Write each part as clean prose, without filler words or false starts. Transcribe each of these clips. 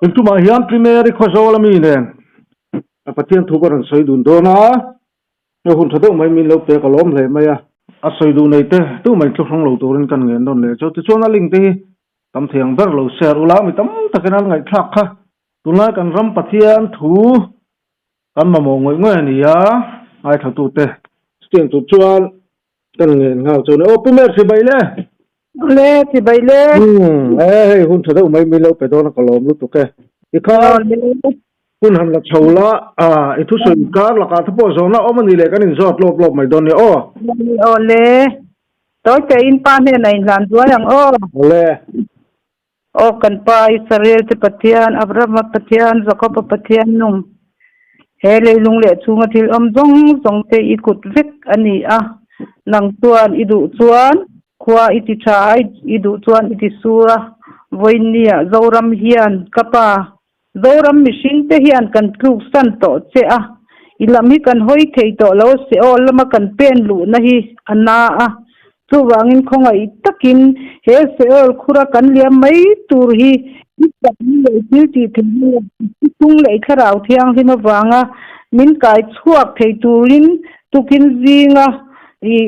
Intumah hian Primary Khawzawl ami nen a Pathian thu ka rawn sawi dun dawn a, he hun tha deuh mai min lo pek a lawm hle mai a. A sawi duh nei te tumah in tluhrang lo turin kan ngen nawn leh chu. Tichuan a link te hi tam thei ang ber lo share ula, mi tam takin an ngaihthlak kha tunlai kan ram Pathian thu Kan mamawh ngawih ngawih a ni a, ngaithlatute. Chutiang tur chuan kan ngen nghal chu a ni. Aw Pu Mer chibai le! Le, chibai le! Umm, e hei hun tha deuh mai min lo pe dawn a ka lawm lutuk e. I kha hun han la chho la, i thusawi kar lakah te pawh zawhna awm a ni leh kan inzawt lawp lawp mai dawn nia aw. Aw le, tawi tein pa hnenah inhlan zuai ang aw. Aw le. Aw kan Pa, Israel te Pathian, Abrahama Pathian, Jakoba Pathian nung, he leilung leh chhunga thil awm zawng zawng te i kut vek a ni a, nang chuan i duh chuan khua i ti tha a, i duh chuan i ti sur a, vawinia Zoram hian ka Pa, Zoram mihring te hian kan tluk san tawh che a, i lam hi kan hawi thei tawh lo se aw lama kan pen luhna hi a na a, chuvangin khawngaih takin he Seol khura kan liam mai tur hi i chakna leh thil tih theihna leh i chung leh i thlarau thianghlim avanga min kai chhuak thei turin tukin zinga i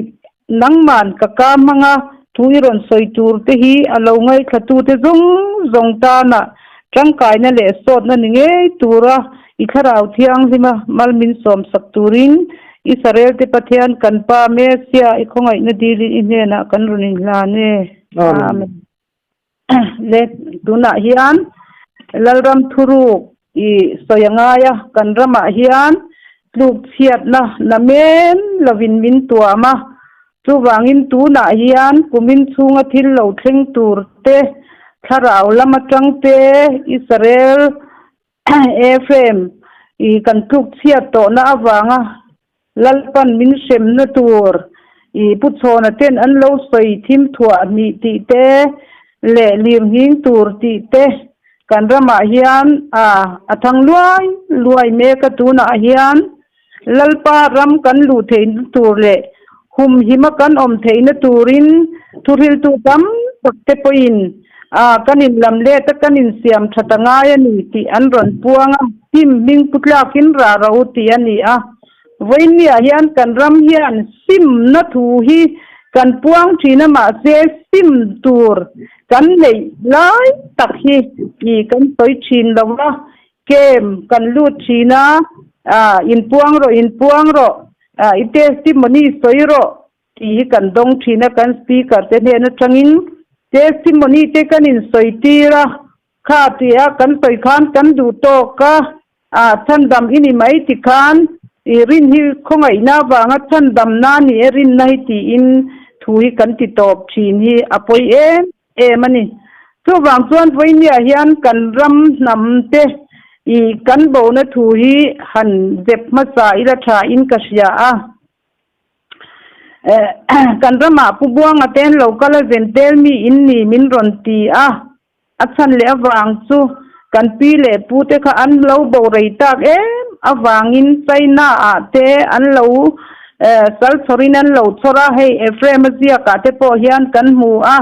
nangman ka ka hmanga thu i rawn sawi tur te hi a lo ngaithlatute zawng zawng tana tangkaina leh sawtna ni ngei tura i thlarau thianghlima mal min sawmsak turin Israel te Pathian kan Pa Mesia i khawngaihna dilin i hnenah kan rawn inhlan e. Amen. Le tunah hian Lalram thuruk i sawi a ngai a, kan ramah hian tluk chhiatna namen lovin min tuam a, chuvangin tunah hian kumin chhunga thil lo thleng tur te, thlarau lam atang te, Israel, Ephraim i kan tluk chhiat tawhna avanga Lalpan min hremna tur i Pu Chhawna ten an lo sawi thim thuah hnih tih te leh lir nghing tur tih te kan ramah hian a a thang luai luai mek a tunah hian Lalpa ram kan luh theihna tur leh humhima kan awm theihna turin thuhriltu tam tak te pawhin a kan inlam let a kan insiam tha ta ngai a ni tih an rawn puang a. Sim hming pu tlakin rah ro tih a ni a. Vawinia hian kan ram hian simna thu hi kan puang thin a mahse sim tur kan neih lai tak hi i kan sawi thin lo a, camp kan lut thin a, inpuang rawh inpuang rawh, i testimony sawi rawh Tih hi kan dawng thin a, kan speaker te hnen atangin testimony te kan insawi tir a, kha tih a kan sawi khan kan duh tawk a, ah chhandam i ni mai ti khan i rin hi khawngaihna avanga chhandam na ni e rinna hi tiin thu hi kan ti tawp thin hi a pawi em em a ni. Chuvang chuan vawinia hian kan ram hnam te i kan bona thu hi han zep hmasa ila tha in ka hria a. Kan ramah Pu Buanga te an lo kal a zen tel mi in ni min rawn ti a, a chhan leh avang chu kan pi leh pu te kha an lo bo rei tak em avangin China ah te an lo sal chhawrin an lo chhawr a, hei Ephraim a ziakah te pawh hian kan hmu a,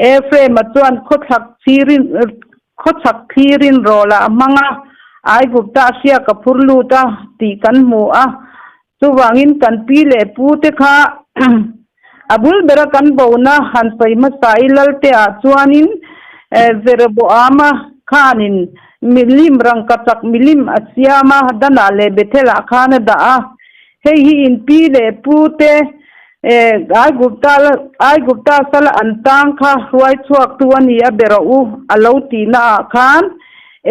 Ephraim a chuan khawchhak thlirin khawchhak thlirin rawlah a hmang a, Aigupta a hriak a phur lut a tih kan hmu a. Chuvangin kan pi leh pu te kha a bul bera kan bona han sawi hmasa i Lalte ah chuanin Jeroboama khanin milim rangkachak milim a siam a, Danah leh Bethel ah khan a dah a. Hei hi in pi leh pu te Aigupta Aigupta sala an tang kha hruai chhuaktu a ni a be rawh u a lo tihna ah khan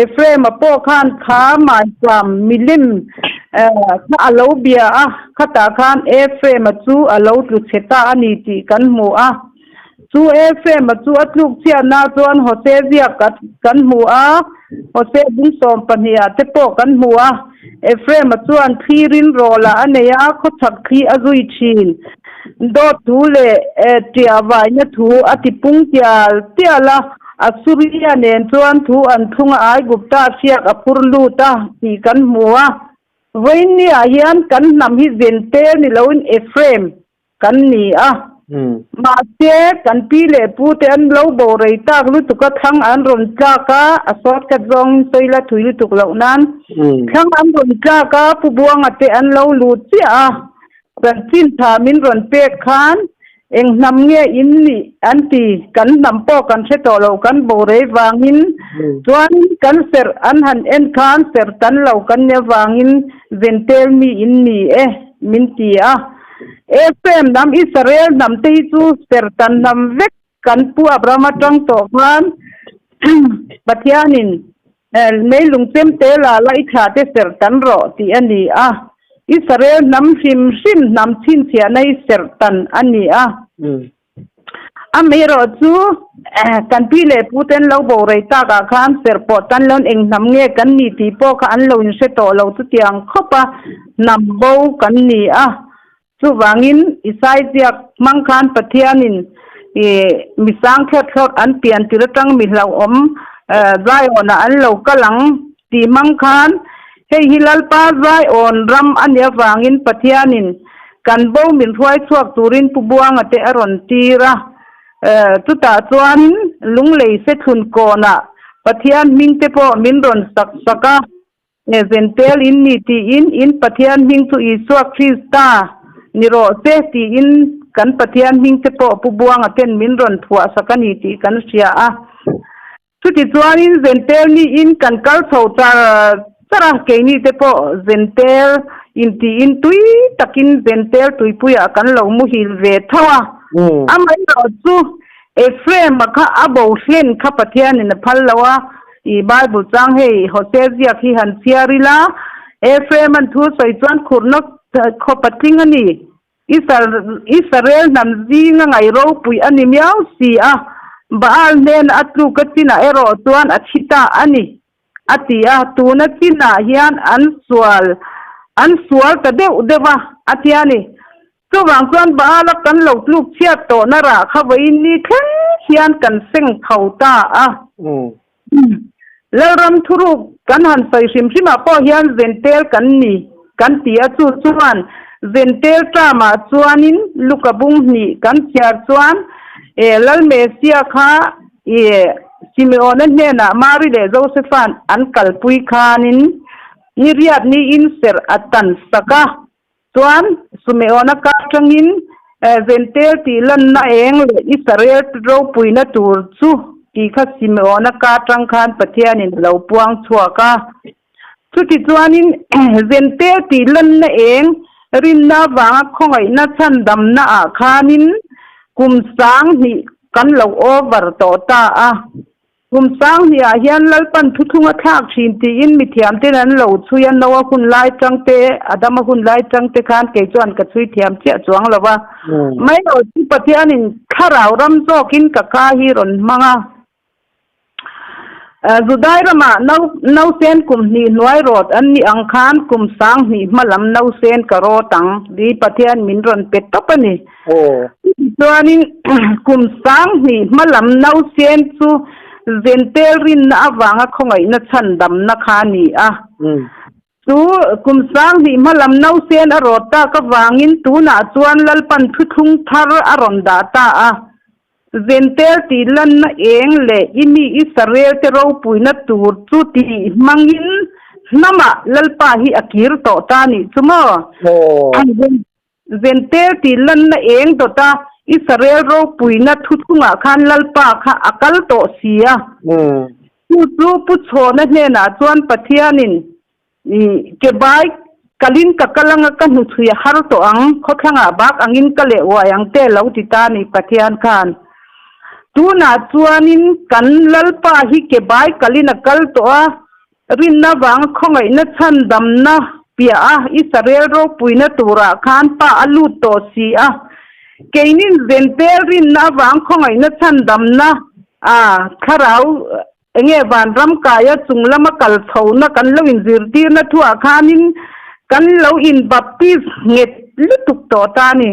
Ephraim-a pawh khan kha maisam milim kha a lo bia a, khatah khan Ephraim-a chu a lo tlu chhe ta a ni tih kan hmu a. Chu Ephraim-a chu a tluk chhiatna chuan Hose ziak kan hmu a, Hose bung 12 ah te pawh kan hmu a. Ephraim-a chuan thlirin rawlah a nei a, khawchhak thli a zui thin. Dawt thu leh ṭiah vaina thu a ti pung tial tial a, Asuria nen chuan thu an thlung a, Aigupta hriak a phur lut a tih kan hmu a. Vawiinniah hian kan hnam hi Zentel ni loin Ephraim kan ni a. Mahse, kan pi leh pu te an lo bo rei tak lutuk a, thlang an rawn tlak a, a shortcut zawngin sawi la thui lutuk loh nan. Thlang an rawn tlak a, Pu Buanga te an lo lut chiah a, chanchin tha min rawn pek khan eng hnam nge in nih an ti, kan hnam pawh kan hre tawh lo, kan bo rei vangin chuan kan serh an han en khan serh tan lo kan nia vangin Zentel mi in ni e min ti a. Ephraim hnam Israel hnam te hi chu serhtan hnam vek kan pu Abraham atang tawh khan Pathianin meilung chemte la la i thlah te serhtan rawh tih a ni a. Israel hnam hrim hrim hnam chhinchhiahna hi serhtan a ni a. Amaherawh chu kan pi leh pu ten lo bo rei tak ah khan serh pawh tan loin eng hnam nge kan ni tih pawh kha an lo inhre tawh lo chutiang khawp a hnam bo kan ni a. Chuvangin Isai ziak hmang khan Pathianin mi sang thlawt thlawt an pian tir atang mi hlauhawm Zion-ah an lo kal ang tih hmang khan hei hi Lalpa Zion ram a nih avangin Pathianin Kan bo min hruai chhuak turin Pu Buanga te a rawn tir a, chutah chuan Lunglei Sethlun kawnah Pathian hming te pawh min rawn sak sak a, Zentel in ni tiin in Pathian hming chu Isua Krista ni rawh se tiin kan Pathian hming te pawh Pu Buanga ten min rawn phuah sak a ni tih kan hria a. Chutichuanin Zentel niin kan kal chho char char a, keini te pawh Zentel intiin tui takin Zentel tuipuiah kan lo muhil ve tho a. Amaherawh chu Ephraim-a kha a bo hlen kha Pathianin a phal lo a, i Bible chang hei Hosea ziak hi han chhiar ila, Ephraim-a'n thu sawi chuan khurhna khaw patling a ni. Israel hnam zinga ngaih ropui a ni miau si a, Baal hnena a tluk a chinah erawh chuan a thi ta a ni, a ti a. Tuna chinah hian an sual an sual ta deuh deuh a, a ti a ni. Chuvang chuan Baala kan lo tluk chhiat tawhna rah kha vawiin ni thleng hian kan seng tho ta a. Lalram thuruk kan han sawi hrim hrimah pawh hian Zentel kan ni kan ti a, chu chuan Zentel term-ah chuanin Luka bung hnih kan chhiar chuan e Lal Messia kha e Simeona hnenah Mari leh Josepha'n an kalpui khanin ni riat niin serh a tan sak a. Chuan Sumeona ka atangin Zentel tih lanna eng leh Israel ropuina tur chu tih kha Simeona ka atang khan Pathianin a lo puang chhuak a. Chutichuanin Zentel tih lanna eng rinna avanga khawngaihna chhandamna ah khanin kum 2000 kan lo over tawh ta a. Kum 2000-ah hian Lalpan thuthlung a thlak thin tiin mithiam ten an lo chhui a, Noa hun lai tang te, Adama hun lai tang te khan kei chuan ka chhui thiam chiah chuang lo va. Mai lo chu Pathianin thlarau ram zawkin ka ka hi rawn hmang a. Judai ramah nausen kum hnih hnuai rawt an nih ang khan kum 2000 hma lam nausen ka rawt ang ti Pathian min rawn pe tawp a ni. Chuanin kum 2000 hma lam nausen chu Zentel rinna avanga khawngaihna chhandamna kha a ni a. Chu kum 2000 hma lam nausen a rawt tak avangin tunah chuan Lalpan thuthlung thar a rawn dah ta a. Zentel tih lanna eng leh i mi Israel te ropuina tur chu tih hmangin hnamah Lalpa hi a kir tawh ta nih chu maw? Zentel tih lanna eng dawta Israel ropuina thuchungah khan Lalpa kha a kal tawh si a. Chu chu Pu Chhawna hnenah chuan Pathianin ke bai kalin ka kal anga ka hnuchhui a har tawh ang, khawthlangah bak angin ka leh uai ang te lo ti ta ni Pathian khan. Tunah chuanin kan Lalpa hi ke bai kalin a kal tawh a, Rinna vanga khawngaihna chhandamna piah a Israel ropuina turah khan pa a lut tawh si a. Keinin Zentel rinna avang khawngaihna chhandamna a thlarau enge vanram kaia chung lama kal chhohna kan lo inzirtirna thuah khanin kan lo inbaptist nghet lutuk tawh ta a ni.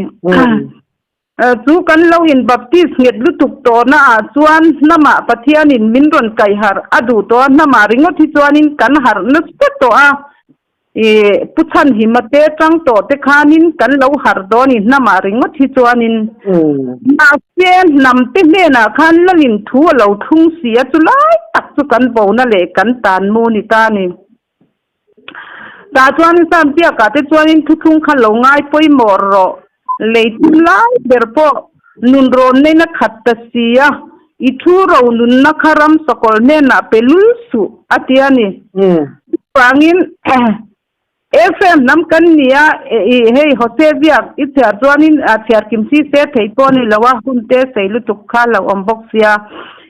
Chu kan lo in baptist nghet lutuk tawhna ah chuan hnamah Pathianin min rawn kaih harh a duh tawh a, hnamah ringawt hi chuanin kan harh nasa tawh a. I Pu Chhanhima te tang tawh te khanin kan lo harh dawn i hnamah ringawt hi chuanin mahse hnam te hnenah khan lalin thu a lo thlung si a, chu lai tak chu kan bona leh kan tan mu ni ta ni. Tah chuanin Sampiakah te chuanin thuthlung kha lo ngai pawimawh rawh, lei tum lai ber pawh nun rawn neina khat ta si a, i thu ro nunna kha ram sakawlh hnenah pe lul suh, a ti a ni. Chuvangin Ephraim hnam kan ni a, hei Hosea ziak i chhiar chuanin chhiar kim si se theih pawh a ni lo a, hun te sei lutuk kha lo awm bawk sia.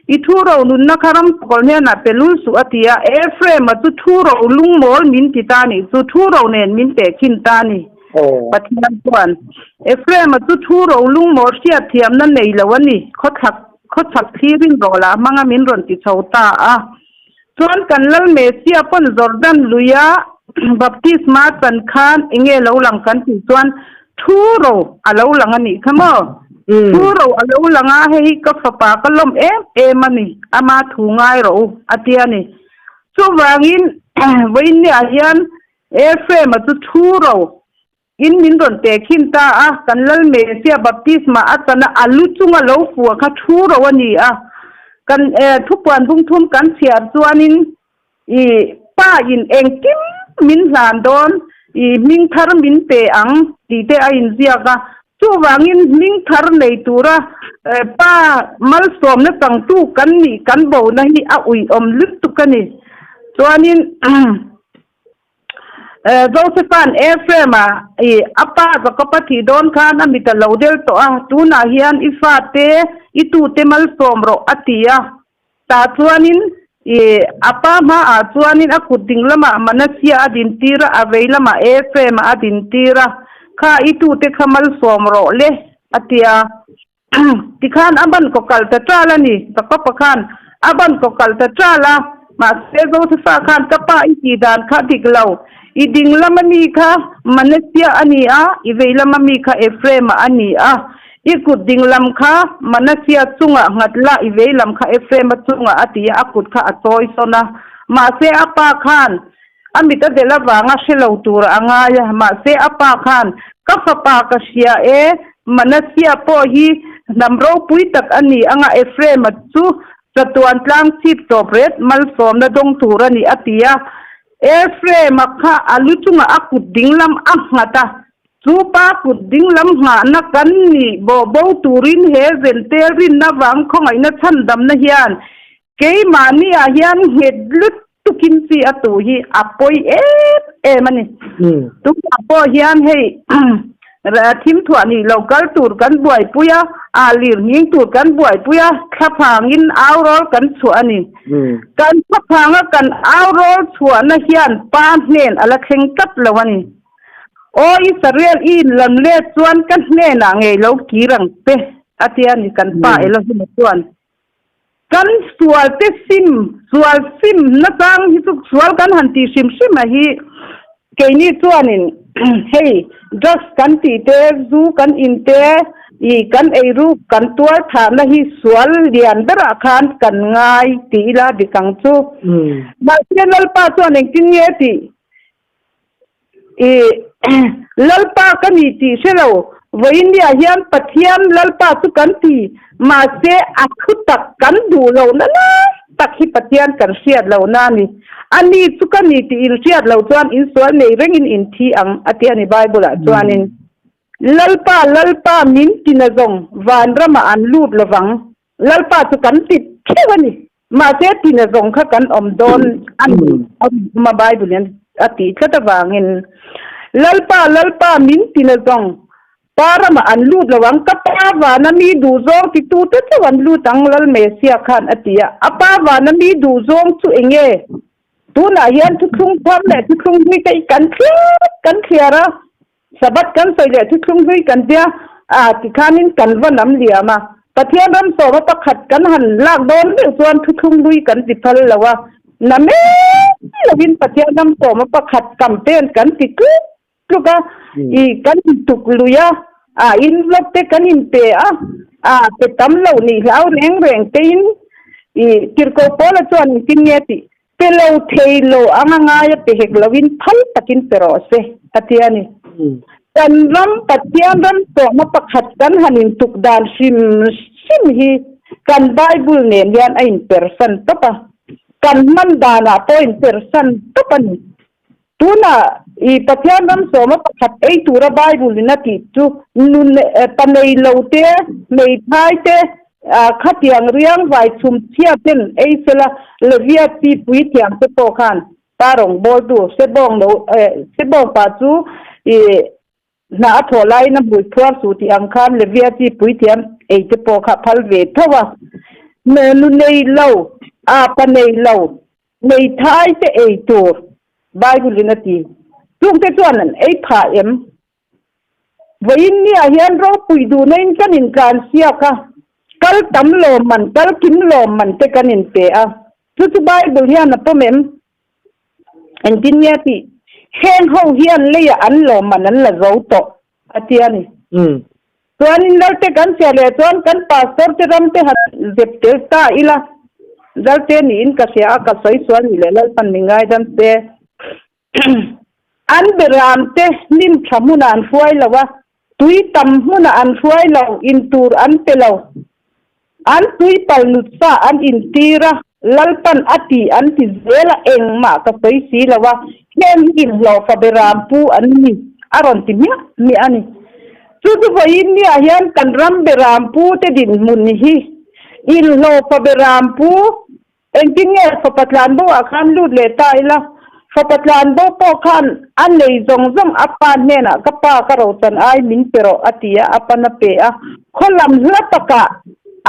I thu ro nunna kha ram sakawlh hnenah pe lul suh a ti a, Ephraim-a chu thu ro lungmawl min ti ta nih chu thu ro nen min tehkhin ta a ni. Pathian chuan Ephraim-a chu thu ro lungmawl hriatthiamna nei lo a ni, khawchhak khawchhak thlirin rawlah hmanga min rawn ti chho ta a. Chuan kan Lal Messia pawn Jordan luia baptisma chan khan enge lo lang kan tih chuan thu ro a lo lang a nih kha maw? Thu ro a lo lang a, hei hi ka fapa ka lawm em em a ni, ama thu ngai rawh u a ti a ni. Chuvangin vawiinniah hian Ephraim-a chu thu ro In min rawn pe khin ta a, kan Lal Messia baptisma a chana a lu chunga lo fua kha thu ro a ni a. Kan thupuan bungthum kan chhiar chuanin i Pa in engkim min hlan dawn, i hming thar min pe ang tih te a inziak a. Chuvangin hming thar nei tura Pa malsawmna changtu kan nih kan bona hi a uiawm lutuk a ni. Chuanin. Josepha'n Ephraim-a i a pa Jakob-a thih dawn khan a mit a lo del tawh a, tunah hian i fate, i tute malsawm rawh a ti a. Tah chuanin i a pa hmaah chuanin a kut ding lamah Manasseh a dintir a, a vei lamah Ephraim-a a dintir a, Kha i tute kha malsawm rawh le a ti a. Tikhan a ban kaw kal ta ṭal a ni, Jakob-a khan a ban kaw kal ta ṭal a, mahse Josefa khan ka pa i tih dan kha dik lo, i ding lama mi kha Manasseh a ni a, i vei lama mi kha Ephraim-a a ni a, i kut ding lam kha Manasseh chungah nghat la, i vei lam kha Ephraim-a chungah a ti a, a kut kha a chawi sawn a, mahse a pa khan A mit a del avanga hre lo tur a ngai a, mahse a pa khan, Ka fapa ka hria e, Manasseh pawh hi hnam ropui tak a ni anga Ephraim-a chu chatuan tlang chhip tawp ret malsawmna dawng tur a ni a ti a. Ephraim-a kha a lu chungah a kut dinglam a nghat a, chu pa kut dinglam nghahna kan nih bawh bo turin he zentel rinna vang khawngaihna chhandamna hian Keimahni ah hian nghet lutukin chi a tuh hi a pawi em em a ni. Tunah pawh hian hei thim thuah nih lo kal tur kan buaipui a, ah lir nghing tur kan buaipui a, thlaphangin au rawl kan chhuah a ni. Kan thlaphanga kan au rawl chhuahna hian pa hnen a la thleng tlat lo a ni. Aw Israel i inlam let chuan ka hnenah ngei lo kir ang che a ti a ni kan pa Elohim-a chuan. Kan sual te sim, sual sim nachang hi chu sual kan han tih hrim hrim a hi keini chuanin hei drugs kan tih te, zu kan in te, ih kan eiruk kan tuar thahna hi sual lian berah khan kan ngai tih ila dik ang chu. Mahse Lalpa chuan engtin nge tih I Lalpa ka ni tih hre lo, vawiinniah hian Pathian Lalpa chu kan ti, mahse a thu tak kan duh lohna lai tak hi Pathian kan hriat lohna a ni. A ni chu ka ni tih in hriat loh chuan in sual nei rengin in thi ang a ti a ni Bible-ah chuanin. Lalpa, Lalpa min tina zawng vanramah an lut lovang. Lalpa chu kan ti theuh a ni. Mahse tina zawng kha kan awm dawn a ni a awm a Bible in a tih tlat avangin Lalpa Lalpa min tina zawng pa ramah an lut lo ang ka pa vana mi duh zawng ti tu te chauh an lut ang Lal Messia khan a ti a a pa vana mi duh zawng chu enge tunah hian thuthlung thar leh thuthlung hlui te hi kan thliar kan thliar a Sabbath kan sawi leh thuthlung hlui kan tia a tikhanin kan va lam liam a, Pathian ram sawma pakhat kan han lak dawn meuh chuan thuthlung hlui kan ti phal lo a, na mei lovin Pathian ram sawma pakhat campaign kan ti tluk tluk a, i kan intuk lui a, a envelope te kan inpe a, a pe tam loh nih hlau reng reng tein i tirhkoh Paula chuan engtin nge tih? Pe lo thei lo anga ngaia pe hek loin phal takin pe rawh se, a ti a ni. Kan ram Pathian ram tawhna pakhat kan han intuk dan hrim hrim hi kan Bible nen hian a inpersan tawp a, kan hman danah pawh a inpersan tawp a ni. Tunah i Pathian ram sawma pakhat ei tura Bible in a tih chu nun pa nei lo te, hmeithai te, khatiang riang vai chhum chhia ten ei sela Levia chi puithiam te pawh khan pa rawngbawltu Sebawng lo Sebawng pa chu i hna a thawh laiin a hmui phuar suh tih ang khan Levia chi puithiam ei te pawh kha phal ve tho a. Nu nei lo, a pa nei lo Hmeithai te ei tur Bible in a ti. Chungte chuan an ei phah em? Vawiin niah hian ropui duhna in kan intlan siak a, kal tam lawmman, kal kim lawmman te kan inpe a. Chu chu Bible hian a pawm em? Engtin nge a tih? Heng ho hian leiah an lawmman an la zo tawh a ti a ni. Chuanin Lalte kan chhiah leh chuan kan pastor te ram te han zep tel ta ila, Lalte niin ka hria a, ka sawi sual ni leh Lalpan min ngaidam se. An beram te hnim tha hmunah an hruai lo a, tui tam hmunah an hruai lo, in tur an pe lo. An tui pal nut sa an intir a, Lalpan a ti an ti zel a, engmah ka sawi si lo a, heng hi inhlawhfa beram pu an ni, a rawn ti hmiah hmiah a ni. Chu chu vawiin niah hian kan ram beram pu te dinhmun hi inhlawhfa beram pu Engtin nge fapa tlanbo ah khan lut leh ta ila? Fapa tlanbo pawh khan a nei zawng zawng a pa hnenah ka pa ka rochan ai min pe rawh a ti a, a pan a pe a. Khaw lam hla takah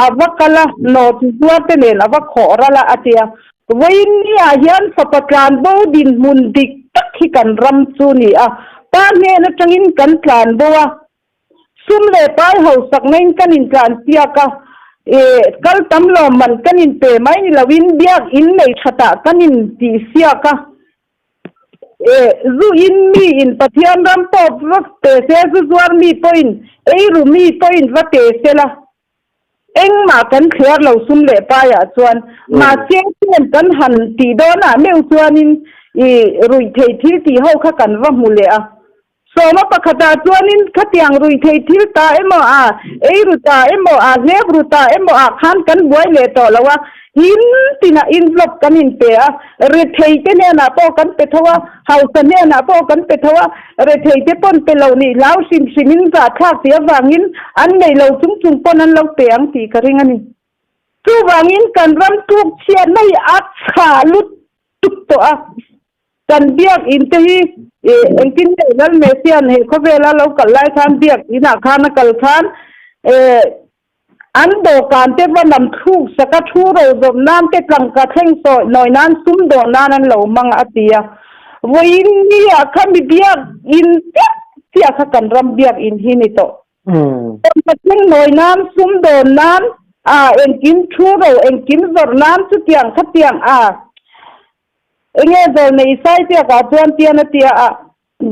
a va kal a, nawhchi zuar te nen a va khawh ral a a ti a. Vawiin niah hian fapa tlanbo dinhmun dik tak hi kan ram chu ni a, pa hnen atangin kan tlanbo a, Sum leh pai hausakna in kan intlan siak a, eh kal tam lawm man kan in pe mai ni lo in biak in nei thatah kan in tih siak a, eh zu in mi in Pathian ram pawh va pe se zu zuar mi pawh in ei ru mi pawh in va pe se la engmah kan thliar lo sum leh paiah chuan mahse chen kan han tih dawnah meuh chuanin ih ruih theih thil tih ho kha kan va hmu leh a. Sawma pakhatah chuanin khatiang ruihtheih thil ta emaw a, ei ru ta emaw a, hlep ru ta emaw ah khan kan buai leh tawh lo a, in tinah envelope kan inpe a, rethei te hnenah pawh kan pe tho a, hausa hnenah pawh kan pe tho a, rethei te pawn pe lo nih hlau hrim hrimin zahthlak tih avangin an neih lo chung chung pawn an lo pe ang tih ka ring a ni. Chuvangin kan ram tluk chhiatna hi a chhah lutuk tawh a. Kan biakinn te hi engtin nge Lal Messian he khawvela lo kal lai khan biakinn ah khan a kal khan an dawhkan te va nam thluk sak a, thu ro zawm nan te tlangka thleng sawi nawi nan sum dawh nan an lo hmang a ti a. Vawiin ni ah kha mi biakinn chiah chiah kha kan ram biakinn hi ni tawh. Tlangka thleng nawi nan sum dawn nan engkim thu ro engkim zawrh nan chutiang khatiang a Enge zawlnei Isaiah chuan tian a tia a,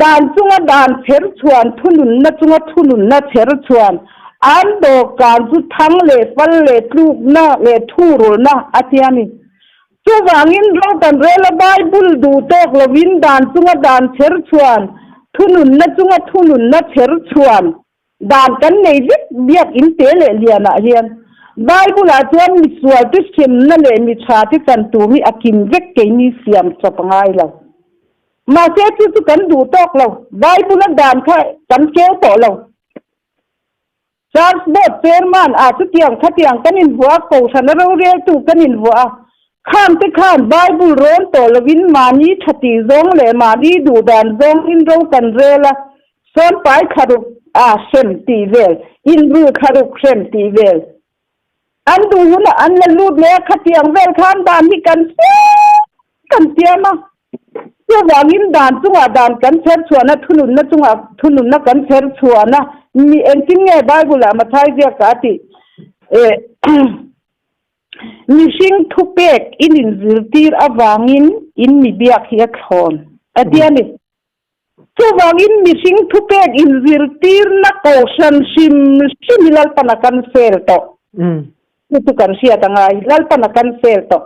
Dan chunga dan chher chhuan, thununna chunga thununna chher chhuan, an dawhkan chu thang leh fal leh tlukna leh thurulna a tia ni. Chuvangin ro kan rel a Bible duh tawk lovin dan chunga dan chher chhuan, thununna chunga thununna chher chhuan, Dan kan nei vek biak in te leh lianah hian Bible-ah chuan mi sualte hremna leh mi thate chan tur hi a kim vek keini siam chawp a ngai lo. Mahse chu chu kan duh tawk lo. Bible-a dan kha kan keu tawh lo. Church Board Chairman ah chutiang khatiang kan invuah a, Kohhrana roreltu kan invuah a. Khangte khan Bible rawn tawh lovin mahni tha tih zawng leh mahni duh dan zawngin ro kan rel a, Sawnpai thlaruk a hrem tih vel, inru thlaruk hrem tih vel. An duh hunah an la lut leh a, khatiang vel khan dan hi kan siam kan siam a. Chuvangin dan chungah dan kan chher chhuahna, thununna chungah thununna kan chher chhuahna mi engtin nge Bible-ah Mathai ziak a tih? Eh. Mihring thupek in inzirtir avangin in mi biak hi a thlawn a ti a ni. Chuvangin mihring thupek inzirtirna kohhran hrim hrim hi Lalpan a cancel tawh. Chu chu kan hriat a ngai. Lalpan a cancel tawh.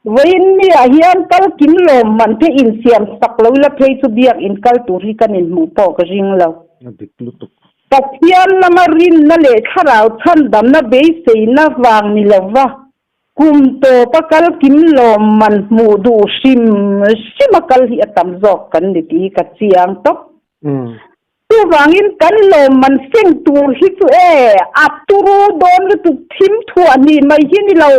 Vawiin mi ah hian kal kim lawm man te insiam sak lo ila phei chu biakinn kal tur hi kan inhmuh pawh ka ring lo. A dik lutuk. Pathian lama rinna leh thlarau chhandamna beiseina vang ni lova kum tawpa kal kim lawm man hmuh duh hrim hrima kal hi a tam zawk kan ni tih hi ka chiang tawp. Chuvangin kan lawmman seng tur hi chu e, a turu dawn lutuk thim thuah hnih mai hi ni lo,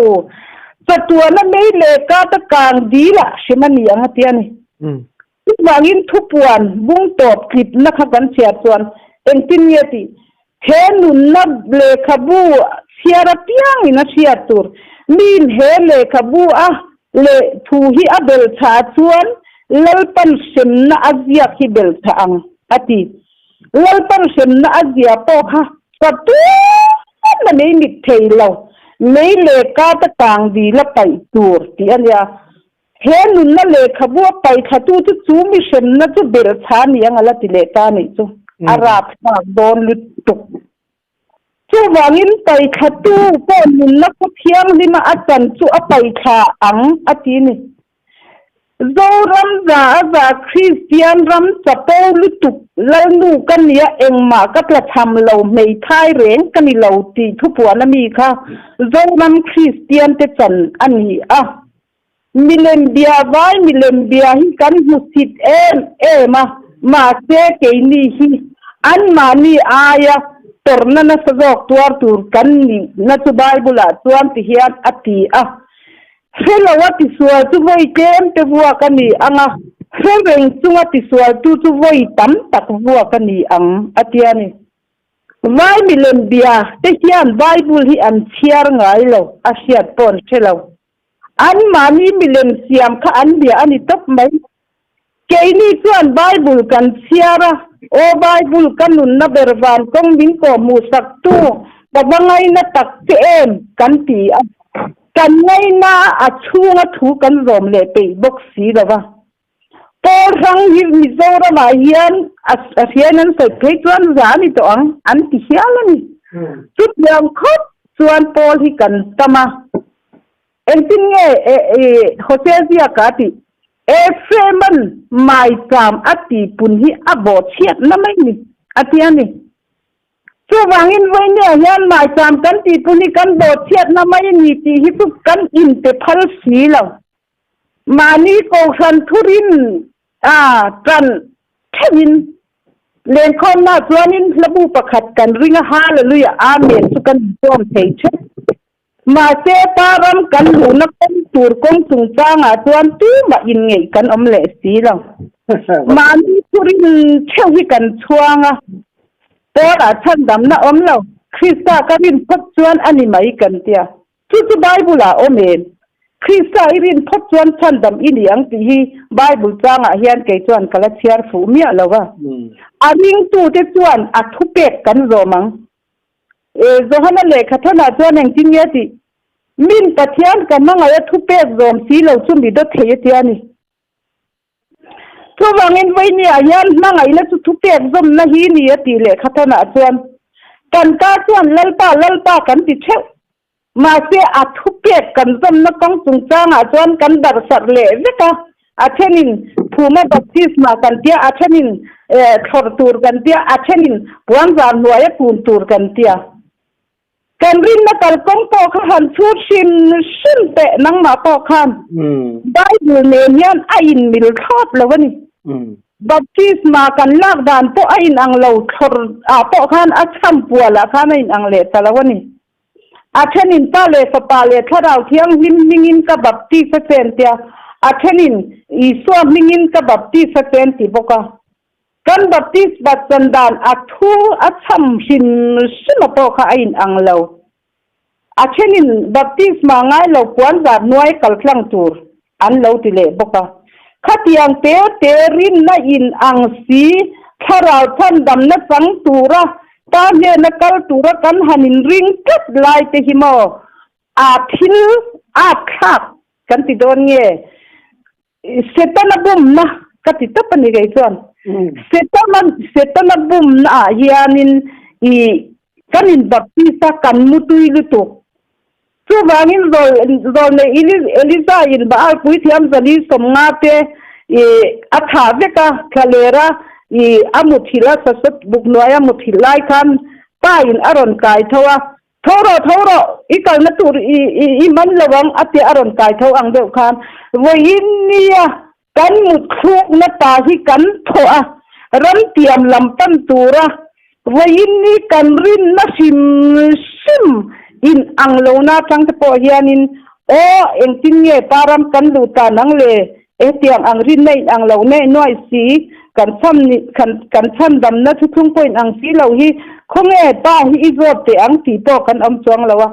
chatuana mei leh kata kang dil ah hrim a ni ang a ti a ni. Chuvangin thupuan bung tawp tlipna kha kan chhiar chuan engtin nge tih he nunna lehkhabu chhiar apiangin a hriat tur. Miin he lehkhabu a leh thu hi a belchah chuan Lalpan hremna a ziak hi belchah ang, a ti. Lalpan hremna a zia pawh kha ka tun a mei mit thei lo, mei leh kata kang dil a paih tur tih a nia. He nunna lehkhabu a paihthla-tu chu chu mi hremna chu belchah a ni ang a la ti leh ta a nih chu. A rapthlak dawn lutuk. Chuvangin paihthla-tu pawh nunna khaw thianghlima a chan chu a paihthla ang a ti ni. Zoram za a za Kristian ram chapo lutuk Lalnu ka nia engmah ka tlachham lo hmeithai reng ka ni lo tih thupuan a mi kha Zoram Kristian te chan a ni a. Milem bia vai milem bia hi kan hmusit em em a, mahse keini hi anmahni aia tawrhna nasa zawk tuar tur kan nihna chu Bible ah chuan ti hian a ti a. Hre lo a tisual chu vawi tlem te vuak a ni ang a, hre reng chunga tisual tu chu vawi tam tak vuak a ni ang a ti a ni. Vai milem bia te hian Bible hi an chhiar ngai lo, a hriat pawh an hre lo. Anmahni milem siam kha an bia a ni tawp mai. Keini chuan Bible kan chhiar a, Aw Bible ka nunna ber van kawng min kawh hmuhsak tu ka va ngaina tak che em kan ti a, kan ngaina a chhunga thu kan zawm leh peih bawk si lo va. Pawl hrang hi Mizoramah hian a hriain an sawi phei chuan za a ni tawh ang an ti hial a ni. Chutiang khawp chuan pawl hi kan tam a. Engtin nge Hosea ziaka a tih? Ephraim-a'n maicham a tihpun hi a bawhchhiatna mai ni a ti a ni. Chuvangin vawinia hian maicham kan tihpun hi kan bawhchhiatna mai ni tih hi chu kan inte phal si lo. Mahni kohhran thurin a tan theuhin lenkhawmna chuanin hlabu pakhat kan ring a, Hallelujah, Amen chu kan inchawm thei theuh. Mahse, pa ram kan luhna kawng tur kawng chungchangah chuan tumah inngeih kan awm leh si lo. Mahni thurin theuh hi kan chhuang a, Paula chhandamna awm lo, Krista ka rin phawt chuan a ni mai kan tia. Chu chu Bible ah awm em? Krista i rin phawt chuan chhandam i ni ang tih hi Bible changah hian kei chuan ka la chhiar fuh miah lo a. A ringtute chuan a thupek kan zawm ang. E, Johana lehkha thanah chuan engtin nge tih? Min Pathian ka hmangaih a thupek zawm si lo chu mi dawt thei a tia ni. Chuvangin vawinia hian hmangaihna chu thupek zawmna hi ni a tih lehkha thanah chuan kan ka chuan Lalpa, Lalpa kan ti theuh. Mahse a thupek kan zawmna kawng chungchangah chuan kan darhsarh leh vek a, a thenin phuma baptisma kan tia, a thenin thlawrh tur kan tia, a thenin puanzar hnuaia kun tur kan tia. Kan rinna kalkawng pawh kha han chhut hrim hrim teh nangmah pawh khan Bible nen hian a inmil thlawt lo a ni. Baptisma kan lak dan pawh a inang lo thlawr ah pawh khan a chham pual ah khan a inang leh ta lo a ni. A thenin Pa leh Fapa leh Thlarau Thianghlim hmingin ka baptis a chen tia, a thenin Isua hmingin ka baptis a chen ti bawk a. Kan Baptist batchan dan a thu a chham hrim hrim a pawh kha a in ang lo. A thenin Baptisma ngai lo puan zar hnuai kal tlang tur an lo ti leh bawk a. Khatiang te te rinna in ang si thlarau chhandamna chang tura pa hnena kal tura kan han in ring tlat lai te hi maw a thil at thlak kan ti dawn nge? Setana bumna ka ti tawp a ni kei chuan. Setana Setana bumna ah hianin i kan in baptist a kan mutui lutuk. Chuvangin zawlnei Eliza-in Baal puithiam 450 te a thah vek a, thlalera a muthilh a, sasawt buk hnuaia muthilh lai khan pa-in a rawn kai tho a, Tho rawh, tho rawh, i kalna tur i man lo ang a tia a rawn kai tho ang deuh khan vawiin nia kan mutthlukna ta hi kan thawh a, ramtiam lam pan tura vawiin ni kan rinna hrim hrim in ang lohna atang te pawh hianin aw engtin nge pa ram kan luh ta nang le hetiang ang rinna in ang lo neh nuai si kan chhan kan chhandamna thuthlung pawh in ang si lo hi khawnge pa hi i zawt teh ang tih pawh kan awm chuang lo a.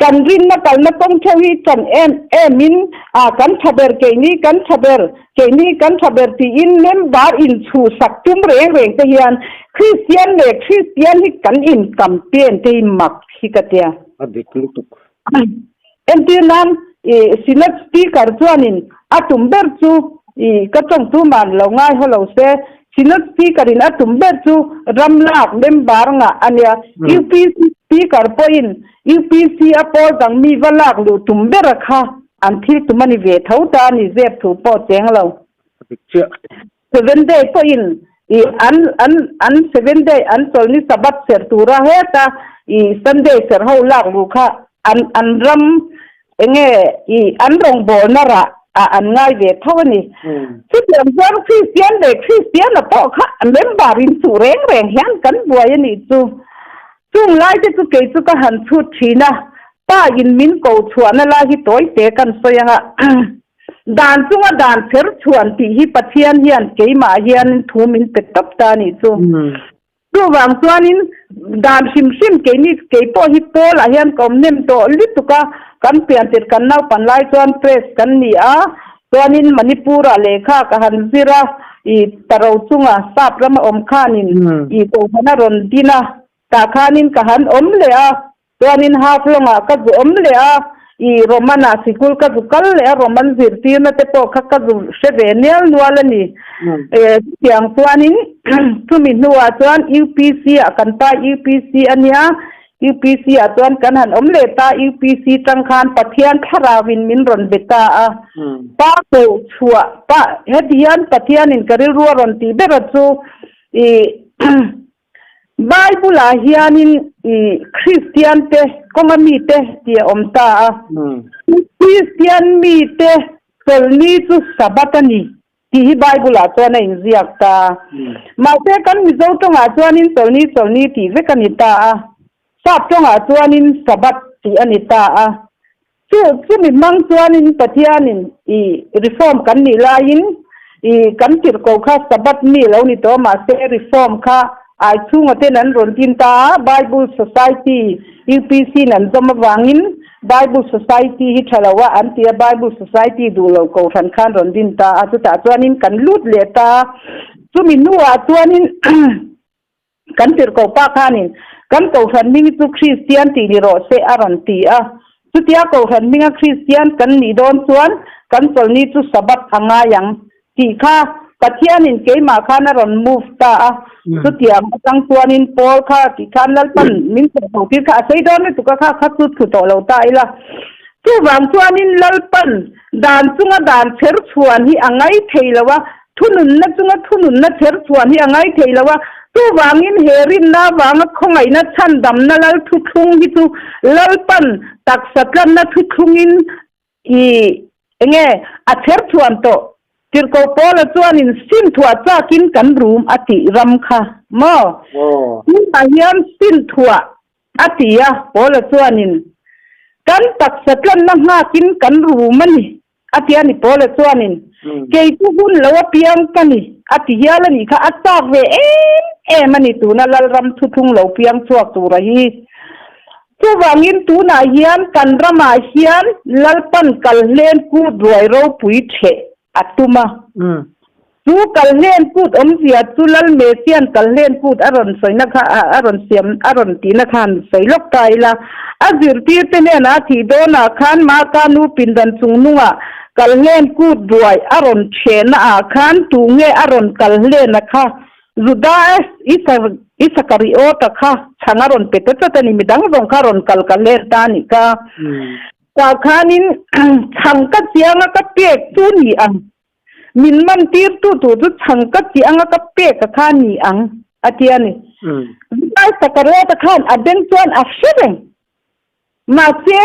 Kan rinna kalna kawng theuh hi chan em em in a kan tha ber keini kan tha ber keini kan tha ber tiin member in chhuhsak tum reng reng te hian Kristian leh Kristian hi kan in campaign te hi mak hi ka tia. A dik lutuk. Entir nan i Synod Speaker chuanin a tum ber chu i ka tawngtu man lo ngai haw lo se Synod Speaker in a tum ber chu ram lak member ngah a nia. UPC Speaker pawhin UPC a pawl dang mi va lak luh tum ber a kha an thil tum a ni ve tho ta a ni zep thu pawh cheng lo. Seven Day pawhin i an an an Seven Day an chawlhni Sabbath serh tura heta i Sunday serh ho lak luh kha an an ram Enge i an rawngbawlna rah ah an ngai ve tho a ni. Chutiang chuan Kristian leh Kristiana pawh kha member in chuh reng reng hian kan buai a nih chu. Chung lai te chu kei chu ka han chhut thin a, pa in min ko chhuahna lai hi tawi te kan sawi ang a. Dan chunga dan cher chhuan tih hi Pathian hian keimah hianin thu min pe tawp ta a nih chu. Chuvang chuanin dan hrim hrim keini kei pawh hi Paul-ah hian ka awm nem tawh lutuk a, kan pian tirh kan naupan lai chuan press kan ni a, chuanin Manipur-ah lehkha ka han zir a, i taro chunga sap rama awm khanin i kohhran a rawn din a, tah khanin ka han awm leh a, Chuanin Haflong-ah ka zu awm leh a, i Roman-ah sikul ka zu kal leh a, Roman zirtirna te pawh kha ka zu hre ve nial nual a ni. Chutiang chuanin chumi hnuah chuan UPC-ah kan pa UPC a nia, UPC-ah chuan kan han awm leh ta, UPC tang khan Pathian thlarauin min rawn be ta a, pa koh chhuah pa heti hian Pathianin ka rilru a rawn tih ber a chu i Bible-ah hianin i Kristiante kawnga mite tih a awm ta a. Kristian mite chawlhni chu Sabbath a ni tih hi Bible-ah chuan a inziak ta a. Mahse kan Mizo tawngah chuanin chawlhni chawlhni tih vek a ni ta a. Sap tawngah chuanin Sabbath tih a ni ta a. Chu chumi hmang chuanin Pathianin i reform kan nih laiin i kan tirhkoh kha Sabbath mi lo ni tawh mahse reform kha ai chhunga ten an rawn tin ta a, Bible Society UPC in an zawm avangin Bible Society hi tha lo a an ti a, Bible Society duh lo kohhran khan rawn din ta a, chutah chuanin kan lut leh ta a, chumi hnuah chuanin Kan tirhkoh pa khanin, Kan Kohhran hming chu Kristian tih ni rawh se a rawn ti a. Chutia Kohhran hminga Kristian kan nih dawn chuan kan chawlhni chu Sabbath a ngai ang tih kha Pathianin keimah khan a rawn move ta a. Chutiang atang chuanin Paul kha tih khan Lalpan min chawlhho tir kha a sei dawn lutuk a kha kha chu thlu tawh lo ta ila. Chuvang chuanin Lalpan dan chunga dan cher chhuan hi a ngai thei lo a, Thununna chunga thununna cher chhuan hi a ngai thei lo a, chuvangin he rinna avanga khawngaihna chhandamna lal thuthlung hi chu Lalpan taksa tlanna thuthlungin i enge a cher chhuan tawh. Tirhkoh Paula chuanin sin thuah chakin kan rum a tih ram kha maw? Tunah hian sin thuah a ti a, Paula chuanin kan taksa tlanna nghakin kan rum a ni. A ti a ni Paula chuanin, Kei chu hun lo apiang ka ni, a ti hial a nih kha, a chak ve em em a ni tuna Lalram thuthlung lo piang chhuak tura hi. Chuvangin tunah hian kan ramah hian Lalpan kalhlen kut ruai ropui ṭheh a tum a. Chu kalhlen kut awmzia chu Lal Mesian kalhlen kut a rawn sawina kha a rawn siam a rawn tihna khan sawi lawk ta ila. A zirtirte hnenah a thih dawnah khan Maka nu pindan chungnungah kalhlen kut ruai a rawn ṭhehna ah khan tu nge a rawn kalhlena kha Juda Isakariota kha chhang a rawn pe ta chat a ni, midang zawng kha a rawn kal kalhlen ta a nih kha. Tah khanin chhang ka chianga ka pek chu ni ang, min man tirtu tur chu chhang ka chianga ka pek a kha ni ang, a ti a ni. Zai Sakarawta khan a beng chuan a hre reng. Mahse,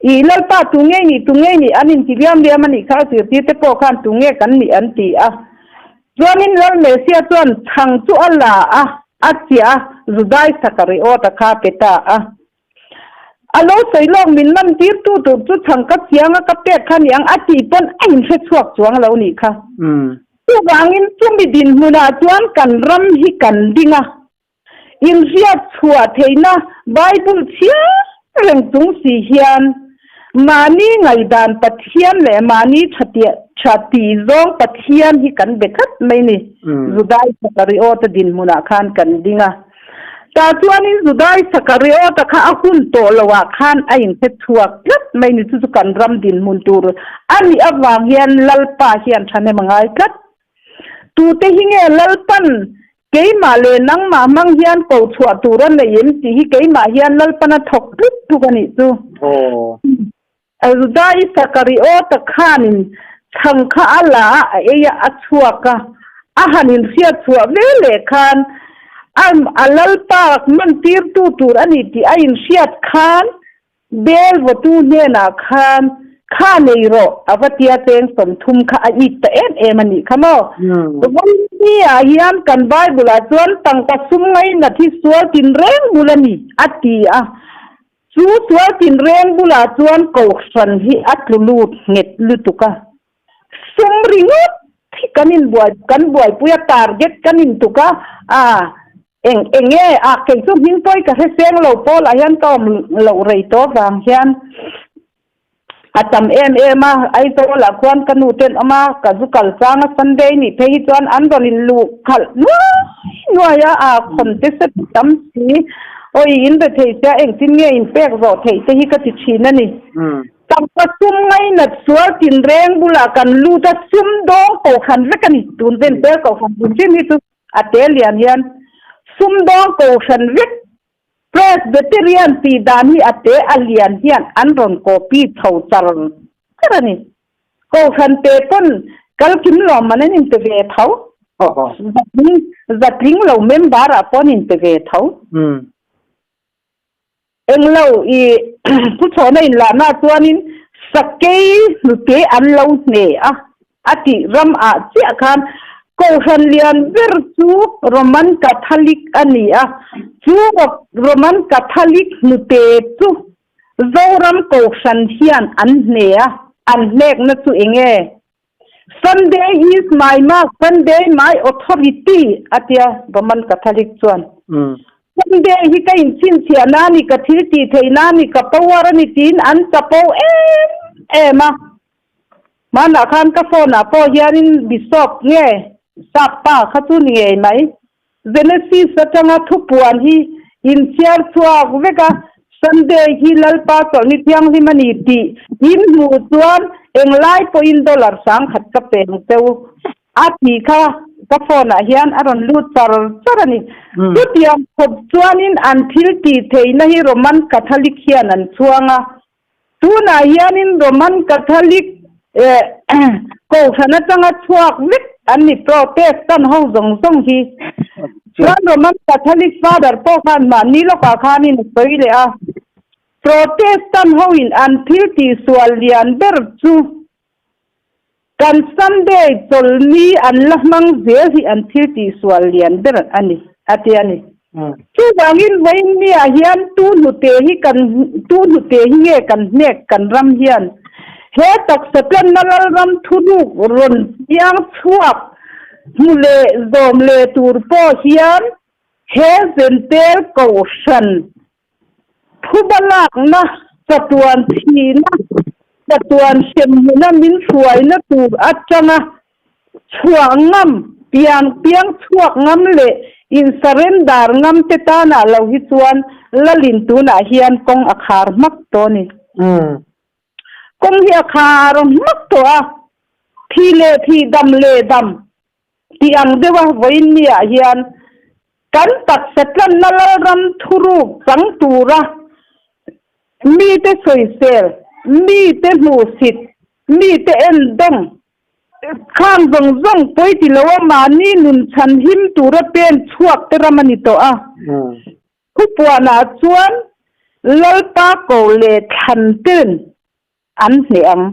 i Lalpa tu nge ni, tu nge ni an inti liam liam a nih kha a zirtir te pawh khan tu nge kan nih an ti a. Chuanin Lal Mesia chuan chhang chu a la a, a chiah a, Judai Sakariota kha a pe ta a. A lo sawi lawk min man tir tu tur chu chhang ka chiang a ka pek kha ni ang a tih pawn a inhre chhuak chuang lo nih kha. Chuvangin chumi dinhmunah chuan kan ram hi kan ding a, inhriat chhuah theihna Bible chhiar reng chung si hian mahni ngaihdan Pathian leh mahni tha tih zawng Pathian hi kan be tlat mai ni. Judai Sakariota dinhmunah khan kan ding a. Tah chuanin Judai Sakariota kha a hun tawh loah khan a inhre chhuak tlat mai ni. Chu chu kan ram dinhmun tur a nih avang hian Lalpa hian thahnem a ngai tlat. Tute hi nge Lalpan keimah leh nangmah hmang hian ko chhuah tur a nei em tih hi keimah hian Lalpan a thawk tlut tluk a nih chu. Judai Sakariota khanin chhang kha a la a, a ei a, a chhuak a. A han inhriat chhuah ve leh khan a a Lalpa mantirtu tur a ni tih a inhriat khan Bel vawtu hnenah khan, Kha nei rawh, a va tia cheng 30 kha a it ta em em a nih kha maw? Vawiin ah hian kan Bible ah chuan tangka sum ngainat hi sual tinreng bul a ni, a ti a. Chu sual tinreng bulah chuan kohhran hi a tlu lut nghet lutuk a. Sum ringawt hi kan inbuai kan buaipui a, target kan intuk a, a eng eng nge a kei chu hming pawi ka hre seng lo pawlah hian ka awm loh rei tawh vang hian A tam em em a, Aizawlah khuan ka nu ten awm a, ka zu kal chang a, Sunday nih phei hi chuan an rawn in luh khalh nuai nuai a, a khawn te set tam si, awi in be thei sia engtin nge in pek zawh theih te hi ka ti thin a ni. Tangka sum ngainat sual tinreng bulah kan lut a, sum dawng kohhran vek a ni, tun ven tel kohhran hrim hrim hi chu a te lian hian sumdawng kohhran vek Presbyterian tih dan hi a te a lian hian an rawn copy chho char char a ni. Kohhran te pawn kalkim lawmman an inpe ve tho. Zatling lo member ah pawh an inpe ve tho. Englo i thuchhawhna inlahna chuanin sakei hnute an lo hne a. A tih ram ah chiah khan Kohhran lian ber chu Roman Catholic a ni a, chu Roman Catholic hnute chu Zoram Kohhran hian an hne a, an hnekna chu eng nge? Sunday is my mass, Sunday my authority a tia Roman Catholic chuan. Sunday hi ka inchhinchhiah na a ni, ka thil tih theihna a ni, ka power a ni tiin an chapo em em a. Hmanah khan ka phone ah pawh hianin Bishop nge Sap pa kha chu ni ngei mai. Genesis atanga thupuan hi inchhiar chhuak vek a, Sunday hi Lalpa chawlhni thianghlim a ni tih in hmuh chuan englai pawhin dollar 1000 ka pe ang che u a tih kha ka phone ah hian a rawn lut char char a ni. Chutiang khawp chuanin an thil tih theihna hi Roman Catholic hian an chhuang a, Tunah hianin Roman Catholic kohhran atanga chhuak vek an ni Protestant ho zawng zawng hi. Chuan Roman Catholic Father pawh khan mahni lawkah khanin a sawi leh a, Protestant hoin an thil tihsual lian ber chu kan Sunday chawlhni an la hmang zel hi an thil tihsual lian ber a ni, a ti a ni. Chuvangin vawiinniah hian tu hnute hi kan tu hnute hi nge kan hnek kan ram hian he taksa tlanna lalram thuruk rawn piang chhuak hmu leh zawm leh tur pawh hian he zentel kohhran Phuba lakna, chatuan thihna, chatuan hremhmuna min hruaina tur atanga chhuah ngam, piang piang chhuak ngam leh in-surrender ngam te tanah lo hi chuan Lalin tunah hian kawng a khar hmak tawh a ni. Kawng hi a khar hmak tawh a, thih leh thih, dam leh dam Tih ang deuha vawiinniah hian kan taksa tlanna Lalram thuruk chang tura mite sawisel Mite hmuhsit, mite endawng, khang zawng zawng pawi ti lo a mahni nun chhan him tura pen chhuak te ram a ni tawh a. Thupuanah chuan Lalpa ko leh thlan ten an hneh ang.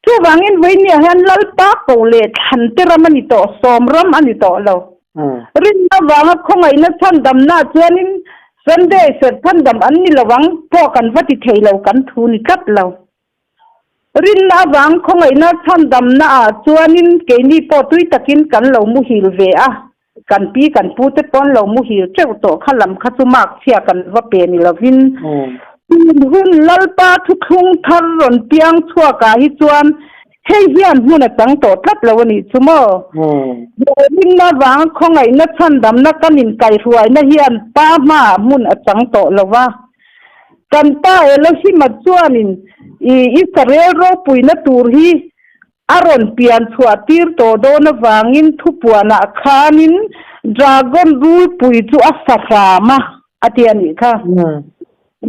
Chuvangin vawinia hian Lalpa ko leh thlan te ram a ni tawh, sawm ram a ni tawh lo. Rinna vanga khawngaihna chhandamna chuanin Sunday serh chhandam an ni lo ang pawh kan va ti thei lo, kan thu ni tlat lo. Rinna avang khawngaihna chhandamna ah chuanin keini pawh tui takin kan lo muhil ve a, kan pi kan pu te pawn lo muhil teuh tawh kha lam kha chu mark chhia kan va pe ni lovin tun hun Lalpa thuthlung thar rawn piang chhuak ah hi chuan hei hian hmun a chang tawh tlat lo a nih chu maw? Rinna vanga khawngaihna chhandamna kan inkaihruaina hian Pa hmaah hmun a chang tawh lo va. Kan Pa Elohima chuanin i Israel ropuina tur hi a rawn pian chhuah tir tawh dawn avangin thupuanah khanin dragon rulpui chu a sa hram a, a ti a nih kha.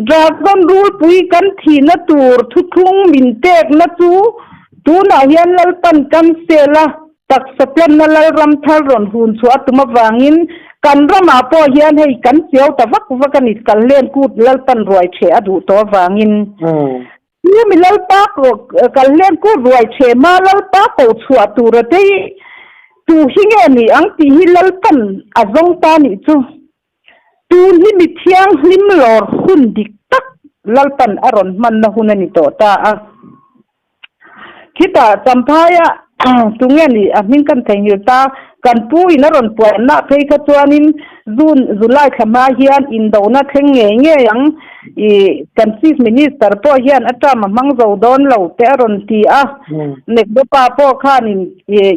Dragon rulpui kan thihna tur thuthlung min pekna chu tunah hian Lalpan cancel a, Taksa tlanna Lalram thar rawn hun chhuah a tum avangin kan ramah pawh hian hei kan chiau ta vak vak a ni, Kalhlen kut Lalpan ruai chhe a duh tawh avangin. Chu mi Lalpa Kalhlen kut ruai chhe hma Lalpa ko chhuah tur a tei tu hi nge ni ang tih hi Lalpan a zawng ta nih chu. Tun hi mi thianghlim lawr hun dik tak Lalpan a rawn hmanna hun a ni tawh ta a. Khitah Champhaia tunge nih a hming kan theihnghilh ta, kan pu in a rawn puanna phei kha chuanin June, July thla hma hian indona thleng ngei ngei ang i kan Chief Minister pawh hian a term a hmang zo dawn lo te a rawn ti a. Nekdopa pawh khanin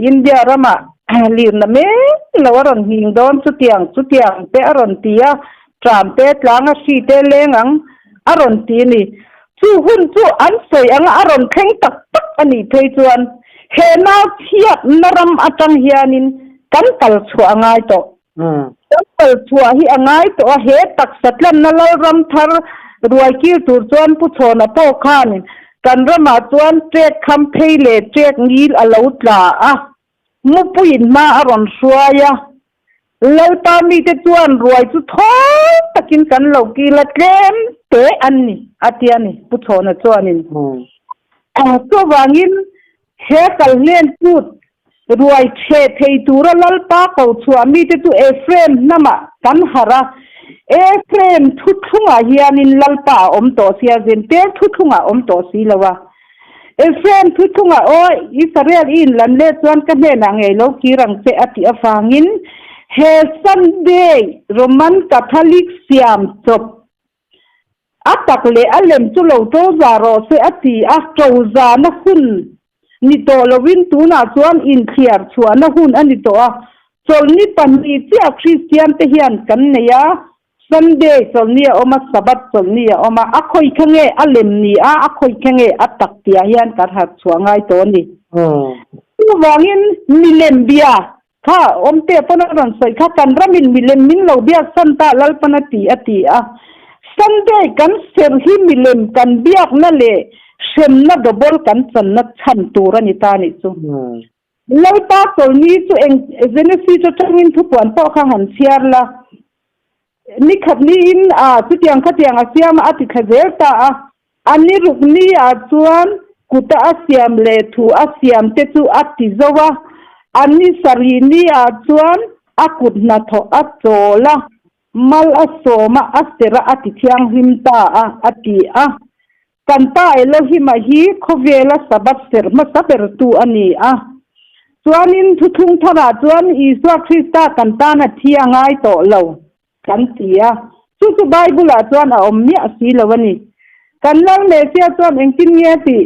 India ramah lirna mek lo a rawn nghing dawn chutiang chutiang te a rawn ti a, tram te tlang a hri te leng ang a rawn ti a ni. Chu hun chu an sawi anga a rawn thleng tak tak a nih phei chuan he nau chhiatna ram atang hianin kan kal chhuah a ngai tawh. Kan kal chhuah hi a ngai tawh a, he taksa tlanna Lalram thar ruai kir tur chuan Pu Chhawna pawh khanin kan ramah chuan ṭek kham phei leh ṭek ngil a lo tla a, mupuiin hma a rawn hruai a. Lalpa mite chuan ruai chu thawl takin kan lo kil a, tlem te an ni, a ti a ni, Pu Chhawna chuanin. Chuvangin he kalhlen kut ruai chhe thei tura Lalpa ko chhuah mite chu Ephraim hnamah kan harh a, Ephraim thuthlungah hianin Lalpa a awm tawh sia, Zentel thuthlungah a awm tawh si lo a. Ephraim thuthlungah aw, Israel i inlan leh chuan ka hnenah ngei lo kir ang che a tih avangin he Sunday Roman Catholic siam chawp a tak leh a lem chu lo to za rawh se a ti a, to zana hun ni tawh lovin tunah chuan inthliar chhuahna hun a ni tawh a, chawlhni pahnih chiah Kristian te hian kan nei a, Sunday chawlhni a awm a, Sabbath chawlhni a awm a, a khawi kha nge a lem ni a, a khawi kha nge a tak tihah hian kan harh chhuah ngai tawh a ni. Chuvangin milem bia kha awmte pawn a rawn sawi kha kan ramin milem min lo biak san ta Lalpan a ti a ti a. Sunday kan serh hi milem kan biakna leh hremna double kan channa chhan tur a ni ta nih chu. Lalpa chawlhni chu eng Genesis atangin thupuan pawh kha han chhiar la. Ni khat niin a chutiang khatiang a siam a, a ti thla zel ta a. A ni ruk ni ah chuan kuta a siam leh thu a siam te chu a ti zo a. A ni sarih ni ah chuan a kut hnathawh a chawl a, mal a sawm a, a serh a, a ti thianghlim ta a, a ti a. Kan Pa Elohim-a hi khawvela Sabbath serh hmasa bertu a ni a. Chuanin thuthlung tharah chuan Isua Krista kan tan a thi a ngai tawh lo kan ti a. Chu chu Bible-ah chuan a awm miah si lo a ni. Kan Lal Messiah chuan engtin nge a tih?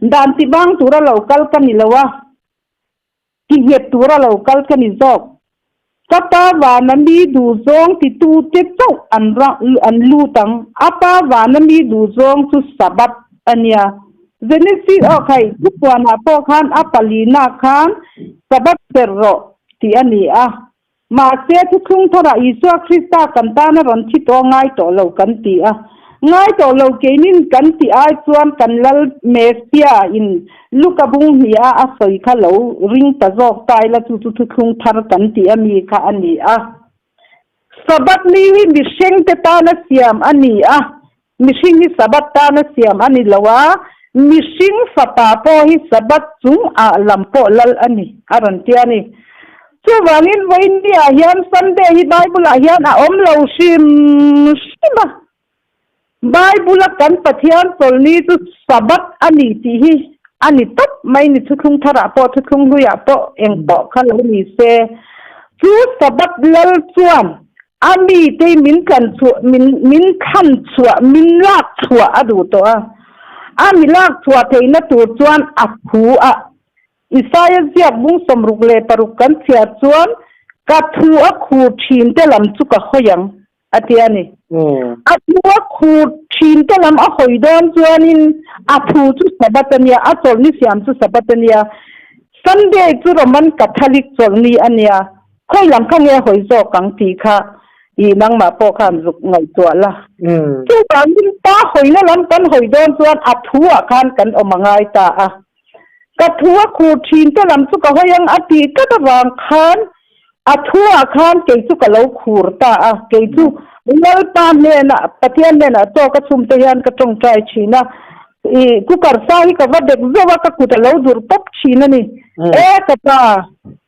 Dan tibang tura lo kal ka ni lo a. Ti nghet tura lo kal ka ni zawk. Ka pa vana mi duhzawng titute chauh an an lut ang. A pa vana mi duhzawng chu Sabbath a nia. Genesis aw khai thupuanah pawh khan a palina khan Sabbath serh rawh tih a ni a. Mahse, thuthlung tharah Isua Krista kan tana rawn thi tawh ngai tawh lo kan ti a. Ngai tawh lo keinin kan tih ai chuan kan Lal Messiah in Luka bung hnih a a sawi kha lo ring ta zawk ta ila chu chu thuthlung thar kan tih a mi kha a ni a. Sabbath ni hi mihring te tana siam a ni a, mihring hi Sabbath tana siam a ni lo a, mihring fapa pawh hi Sabbath chung ah lam pawh lal a ni a rawn ti a ni. Chuvangin vawiin ah hian Sunday hi Bible ah hian a awm lo hrim hrim a. Bible a kan Pathian chawlhni chu Sabbath a ni tih hi a ni tawp mai ni thuthlung tharah pawh thuthlung hluiah pawh eng pawh kha lo ni se. Chu Sabbath lal chuan a mite min tlan chhuah min min thlan chhuah min lak chhuah a duh tawh a. A mi lak chhuah theihna tur chuan a thu a Isaia ziak bung 66 kan chhiar chuan ka thu a khur thin te lam chu ka hawi ang a ti a ni. A thu a khur thin te lam a hawi dawn chuanin a thu chu Sabbath a nia, a chawlhni siam chu Sabbath a nia. Sunday chu Roman Catholic chawlhni a nia. Khawi lam kha nge a hawi zawk ang tih kha i nangmah pawh khan zuk ngaihtuah la. Chuvangin pa hawina lam kan hawi dawn chuan a thu ah khan kan awm a ngai ta a. Ka thu a khur thin te lam chu ka hawi ang a tih tlat avang khan a thu ah khan kei chu ka lo khur ta a, kei chu Lalpa hnenah Pathian hnenah chaw ka chhum te hian ka tawngtai thin a, i cooker sa hi ka va dek zauh a ka kut a lo dur pawp thin a ni. E ka pa,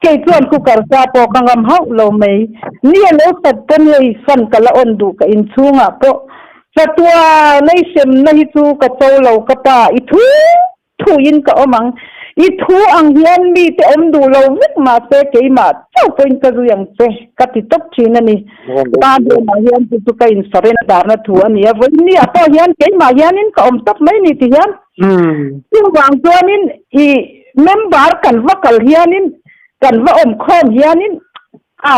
kei chuan cooker sa pawh ka ngam hauh lo mai, ni a lo sat pawn hei fan ka la on duh ka inchhungah pawh chatuan ei hremna hi chu ka cho lo ka pa, i thu Thuin ka awm ang. I thu ang hian mite awm duh lo vek mahse keimah chauh pawhin ka zui ang che ka ti tawp thin a ni. Pa hnenah hian chu chu ka insurrender na thu a ni a, vawiin ah pawh hian keimah hianin ka awm tawp mai ni ti hian. Chuvang chuanin i member kan va kal hianin kan va awm khawm hianin A,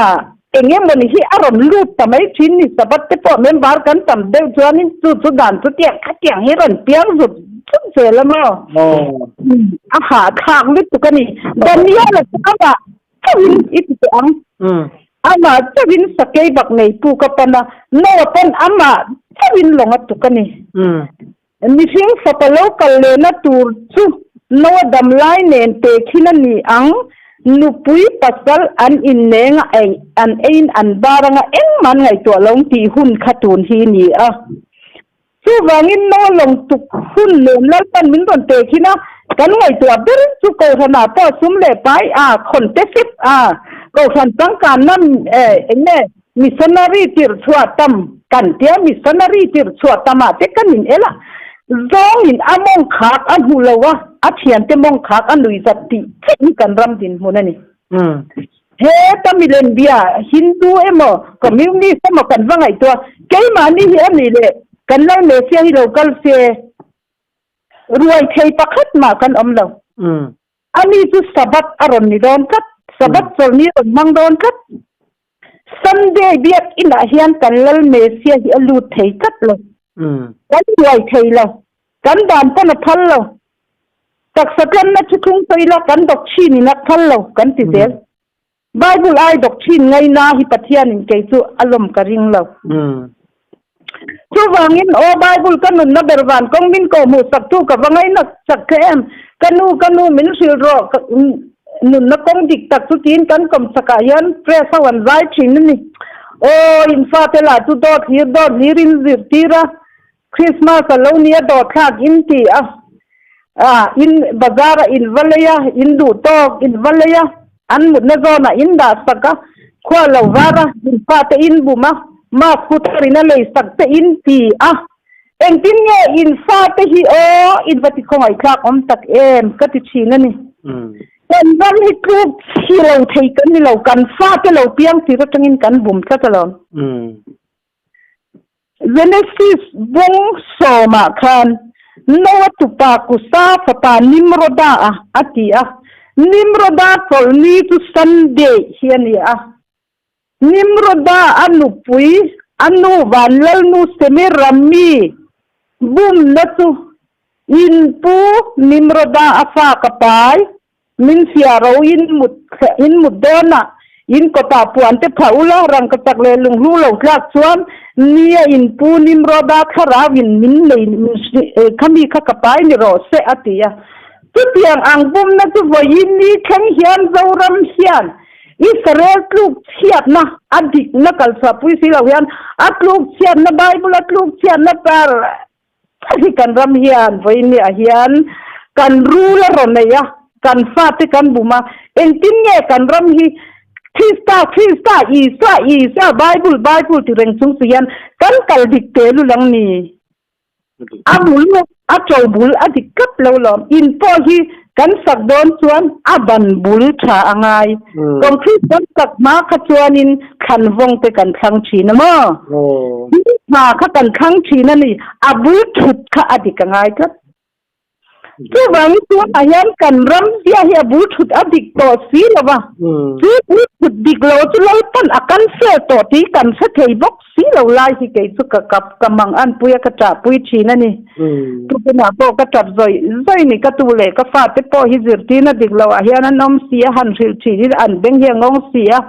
eng emawni hi a rawn lut ta mai thin ni, Sabbath te pawh member kan tam deuh chuanin chu chu dan chu tiang khatiang hi rawn piang zut zut zel a maw? A hahthlak lutuk a ni. Daniel-a chu amah chauhin i ti teh ang. Amah chauhin sakei bak nei pu ka pan a, Noah pawn amah chauhin lawng a tuk a ni. Mihring fapa lo kal lehna tur chu Noa dam lai nen te khin a ni ang, nupui pasal an inneng a ei an eiin an bar anga engmah an ngaihtuah lo tih hun kha tun hi ni a. Chuvangin Noa lawng tuk hun nen Lalpan min rawn pe khin a, kan ngaihtuah ber chu Kohhranah pawh sum leh pai a, khawn te fep a, Kohhran changkanna eng nge Missionary tirh chhuah tam kan tia missionary tirh chhuah tam ah te kan in el a, zawng in a mawng khak a hmu lo a, a thian te mawng khak a nui zat tih chiah hi kan ram dinhmun a ni. He ta milen bia Hindu emaw Communist emaw kan va ngaihtuah keimahni hi a nih leh kan lal Messiah hi lo kal se ruai thei pakhat mah kan awm lo. Ani chu Sabbath a rawn ni dawn tlat, Sabbath chawlhni a rawn hmang dawn tlat. Sunday biakinah hian kan Lal Messiah hi a lut thei tlat lo. Kan buai thei lo. Kan dan pawn a phal lo. Taksa tlanna thuthlung sawi ila kan dawk thin in a phal lo kan ti zel. Bible ai dawk thin ngaina hi Pathianin kei chu a lawm ka ring lo. Chuvangin aw Bible ka nunna ber van kawng min ko hmuh sak tu ka va ngaihnak sak kha em? Ka nu ka nu min hrilh rawh ka nunna kawng dik tak chu tiin kan kawm chakah hian press ho an zai thin a ni. Aw in fate lah chu dawt hlir dawt hlir in zirtir a Christmas a lo nia dawt thlak in ti a ah in bazar ah in va lei a in duh tawk in va lei a an mutna zawn ah in dah sak a khua lo var a in fate in bum a mask pu thar in a lei sak te in ti a engtin nge in fate hi aw in va ti khawngaihthlak awm tak em ka ti thin a ni. Kan ram hi tluk chhi lo thei kan ni lo kan fate lo piang tir atangin kan bum tlat alawm. Genesis bung sawmah khan Noa tupa Kusa fapa Nimroda a a ti a. Nimroda chawlhni chu Sunday hi a ni a. Nimroda a nupui, a nu Vanlalnu Semirami bumna chu in pu Nimroda a fa ka pai Min fia ro in mut in mut dawn a, in kawtah puan te phah ula, rangka chak leh lunghlu lo tlak chuan Nia in pu Nimroda thlarau in min nei kha mi kha ka pai ni rawh se a ti a. Chutiang ang bumna chu vawiin ni thleng hian Zoram hian Israel tluk chhiatna a dikna kalchhuahpui si lo hian a tluk chhiatna Bible a tluk chhiatna par hi kan ram hian vawiin niah hian kan rul a rawn nei a, kan fate kan bum a, engtin nge kan ram hi Krista, Krista, Isua, Isua, Bible, Bible ti reng chung si hian kan kal dik teh lul ang ni? A bul, a to bul a dik tlat lo lawm. In pawh hi kan sak dawn chuan a ban bul tha a ngai. Concrete kan sak hma kha chuanin thlan vawng te kan thlang thin a maw? Hma kha kan thlang thin a ni. A bul thut kha a dik a ngai tlat. Chuvangin tunah hian kan ram zia hi a bul thut a dik tawh si lo va, chu bul thut dik lo chu Lalpan a cancel tawh tih kan hre thei bawk si lo lai hi kei chu ka kap ka mang anpui a ka ṭahpui ṭhin a ni. Tukunah pawh ka ṭap zawih zawih ni ka tu leh ka fate pawh hi zirtirna dik loah hian an awm si a, han hrilh ṭhin in an beng hi a ngawng si a.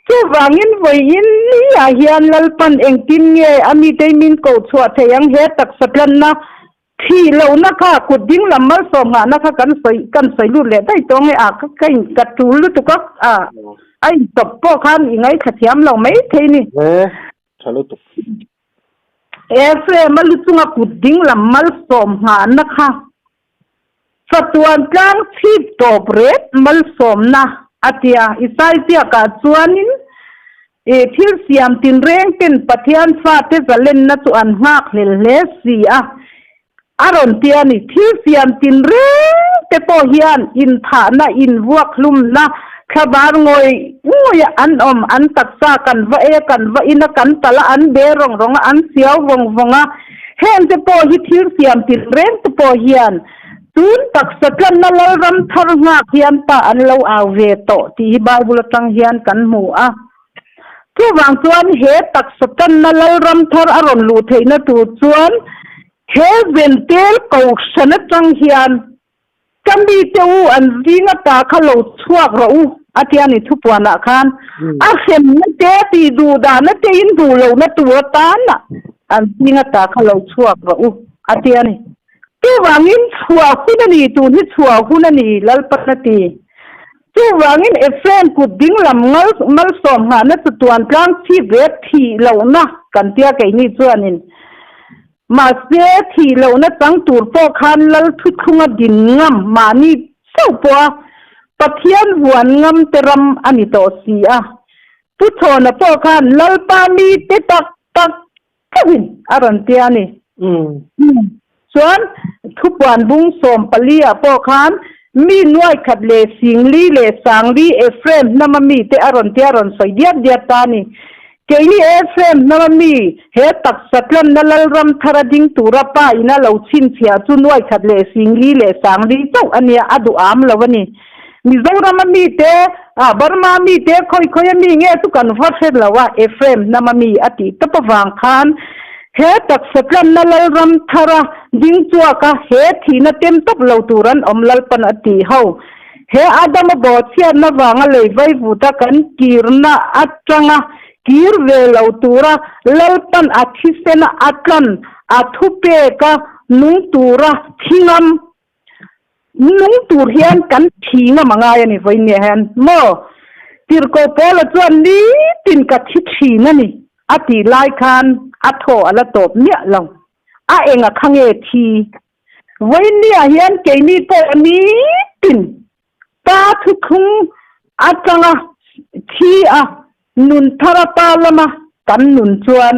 Chuvangin vawiin niah hian Lalpan engtin nge a mite min koh chhuah thei ang he taksa tlanna Thih lohna kha kut ding lam malsawm nghahna kha kan sawi kan sawi lut leh daih tawh nge a ka ka in ka tul lutuk a a a in tawp pawh khan i ngaithla thiam lo mai thei ni. He tha lutuk. Ephraim a lu chunga kut ding lam malsawm nghahna kha chatuan tlang chhip tawp ret malsawmna a tia i saiziakah chuanin I thil siam tinreng ten Pathian fate zalenna chu an nghak hlel hle si a, a rawn ti a ni. Thil siam tinreng te pawh hian inthahna, invuakhlumna, thlabar ngawih ngawih a an awm, an taksa kan va ei a, kan va in a, kan talh a, an be rawng rawng a, an siau vawng vawng a. Heng te pawh hi thil siam tinreng te pawh hian tun taksa tlanna Lalram thar nghak hian pa an lo au ve tawh tih hi Bible atang hian kan hmu a. Chuvang chuan he taksa tlanna Lalram thar a rawn luh theihna tur chuan he Ventel Kohhran atang hian ka mite u an zinga ta kha lo chhuak rawh u a tia ni thupuanah khan a hremna te tih duh dahna te in duh lohna tur atana an zinga ta kha lo chhuak rawh u a tia ni. Chuvangin chhuah hun a ni, tun hi chhuah hun a ni, Lalpan a ti. Chuvangin Ephraim kut ding lam malsawm nghahna chu tuan tlang chhip rep thih lohna kan tia keini chuanin. Mahse, thih lohna chang tur pawh khan Lal thuthlunga din ngam mahni chauh pawha Pathian vuan ngam te ram a ni tawh si a. Pu Chhawna pawh khan Lalpa mite tak tak Theuhin a rawn ti a ni. Chuan thupuan bung 14 ah pawh khan mi nuai khat leh singli leh sangli Ephraim hnama mite a rawn tia rawn sawi diat diat ta a ni. Keini Ephraim hnama mi he taksa tlanna Lalram thara ding tura pa ina lo chhinchhiah chu nuai khat leh singli leh sangli chauh a nia, a duham lo a ni. Mizorama mite, ah Burma mite khawi khawi a mi nge chu kan va hre lo a, Ephraim hnama mi a tih tawp avang khan he taksa tlanna Lalram thara ding chhuak a, he thihna tem tawp lo tur an awm Lalpan a tih ho. He Adama bawhchhiatna vanga lei vaivuta kan kirna atanga kir ve lo tura Lalpan a thisena a tlan a thupeka nung tura thingam Nung tur hian kan thi ngam a ngai a ni vawinia hian maw? Tirhkoh Paula chuan nitin ka thi thin a ni a tih lai khan a thaw a la tawp miah lo. A enga kha nge thi? Vawinia hian keini pawh nitin pa thuthlung atanga thi a nun thara pa lama kan nun chuan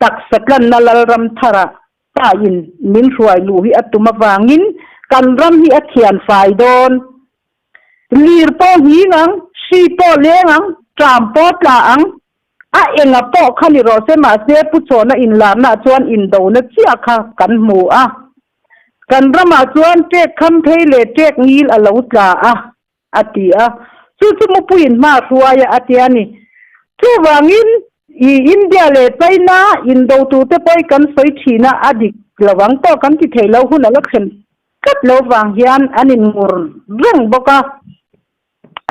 taksa tlanna Lalram tharah Pa in min hruai luh hi a tum avangin kan ram hi a thian fai dawn. Lir pawh nghing ang, hri pawh leng ang, ṭam pawh tla ang. A enga pawh kha ni rawh se mahse Pu Chawna inlarnaah chuan indona chiah kha kan hmu a. Kan ramah chuan ṭek kham phei leh ṭek ngil a lo tla a, a ti a. Chu chu mupuiin hma a hruai a, a ti a ni. Chuvangin i India leh China indo tute pawh kan sawi thin a, a dik lo ang pawh kan ti thei lo hun a la thlen tlat lo vang hian an inngur reng bawk a.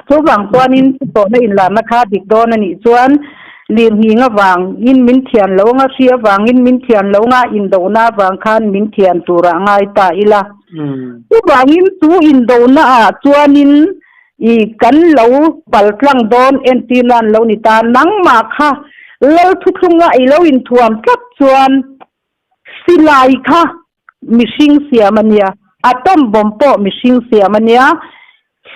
Chuvang chuanin chutawhna inlarna kha dik dawn a nih chuan. Lirnghing avangin min thian lo anga, hri avangin min thian lo anga, indona avang khan min thian turah ngai ta ila. Chuvangin chu indona ah chuanin i kan lo paltlang dawn entir nan lo ni ta. Nangmah kha lal thuthlunga i lo inthuam tlat chuan silai kha mihring siam a nia, atom bomb pawh mihring siam a nia,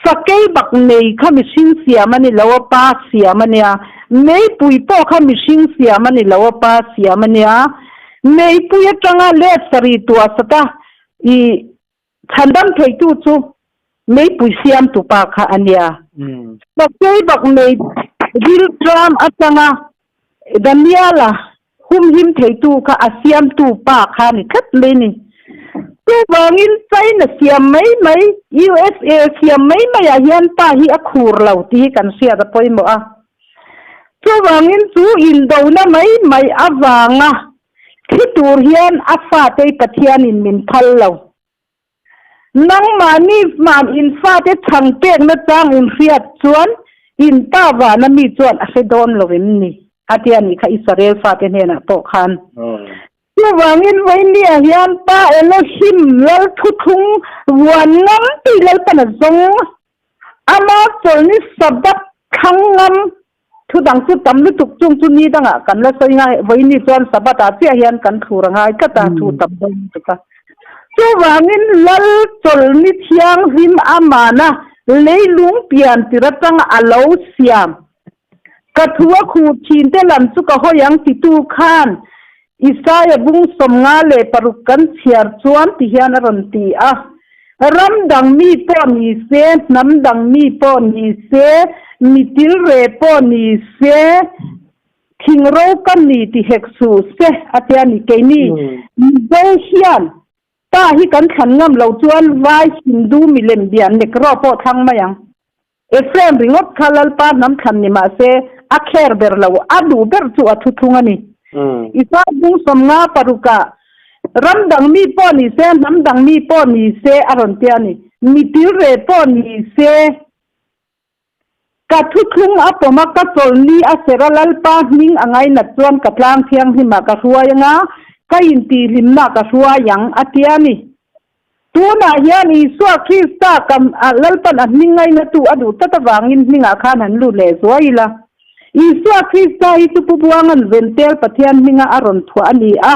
sakei bak nei kha mihring siam a ni lo a, pa siam a nia, meipui pawh kha mihring siam a ni lo a, pa siam a nia, meipui atanga let sarih tuah sata i chhandam theitu chu meipui siamtu pa kha a nia. Sakei bak nei rilṭam atanga Daniela humhim theitu kha a siamtu pa kha a ni tlat mai a ni. Chuvangin China siam mai mai, USA siam mai maiah hian pa hi a khur lo tih hi kan hriat a pawimawh a. Chuvangin chu indona mai mai avanga thi tur hian a fatei Pathianin min phal lo. Nangmahni hman in fate chhang pekna chang in hriat chuan in pa vana mi chuan a hre dawn lo em ni? A ti a nih kha Israel fate hnenah pawh khan. Chuvangin vawinia hian Pa Elohim Lal thuthlung vuan ngam tih Lalpan a zawng. Ama chawlhni Sabbath thlang ngam Thu dang chu tam lutuk chung chu ni dangah kan la sawi ngai, vawiini chuan Sabbath ah chiah hian kan thlur a ngai tlat a, thu tam dawn lutuk a. Chuvangin Lal chawlhni thianghlim amana leilung pian tir atanga a lo siam. Ka thu a khuh thin te lam chu ka hawi ang titu khan Isaia bung 56 kan chhiar chuan ti hian a rawn ti a, Ram dang mi pawh ni se, hnam dang mi pawh ni se, mi tilre pawh ni se, thingro ka ni ti hek suh se a tia ni. Keini Mizo hian pa hi kan thlan ngam lo chuan vai Hindu milem bian Negro pawh thlang mai ang. Ephraim ringawt kha Lalpa hnam thlan ni mah se, a kher ber lo, a duh ber chu a thuthlung a ni. Isai bung 56ah, Ram dang mi pawh ni se, hnam dang mi pawh ni se, a rawn ti a ni. Mi tilre pawh ni se, ka thuthlung a pawm a, ka chawlhni a serh a, Lalpa hming a ngainat chuan ka tlang thianghlimah ka hruai ang a, ka intihhlimnaah ka hruai ang, a ti a ni. Tunah hian Isua Krista kam ah Lalpan a hming ngainatu a duh tlat avangin hmingah khan han lut leh zuai ila. Isua Krista hi chu Pu Buanga'n Ventel Pathian hminga a rawn thuah a ni a.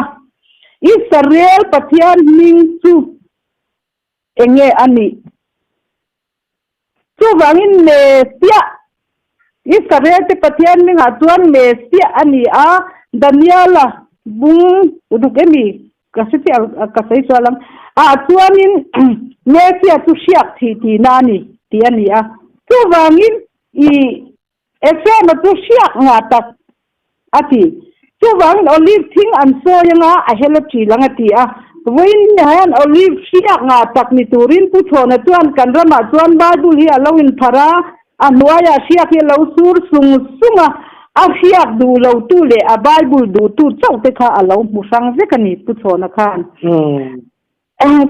Israel Pathian hming chu enge a nih? Chuvangin Messiah, Israel-te Pathian hmingah chuan Messiah a ni a, Daniela bung ruk emi ka hre chiah ka sawi sual ang, ah chuanin Messiah chu hriak thih tihna a ni tih a ni a. Chuvangin i Ephraim-a chu hriak ngah tak a ti. Chuvangin olive thing an sawi anga a hel a ṭil ang a ti a. Vawiin hian olive hriak ngah tak ni turin Pu Chhawna chuan kan ramah chuan Bible hi a lo inpharh a, a hnuaiah hriak hi a lo sur sung sung a, a hriak duh lotu leh a Bible duhtu chauh te kha a lo hmu hrang vek a ni Pu Chhawna khan.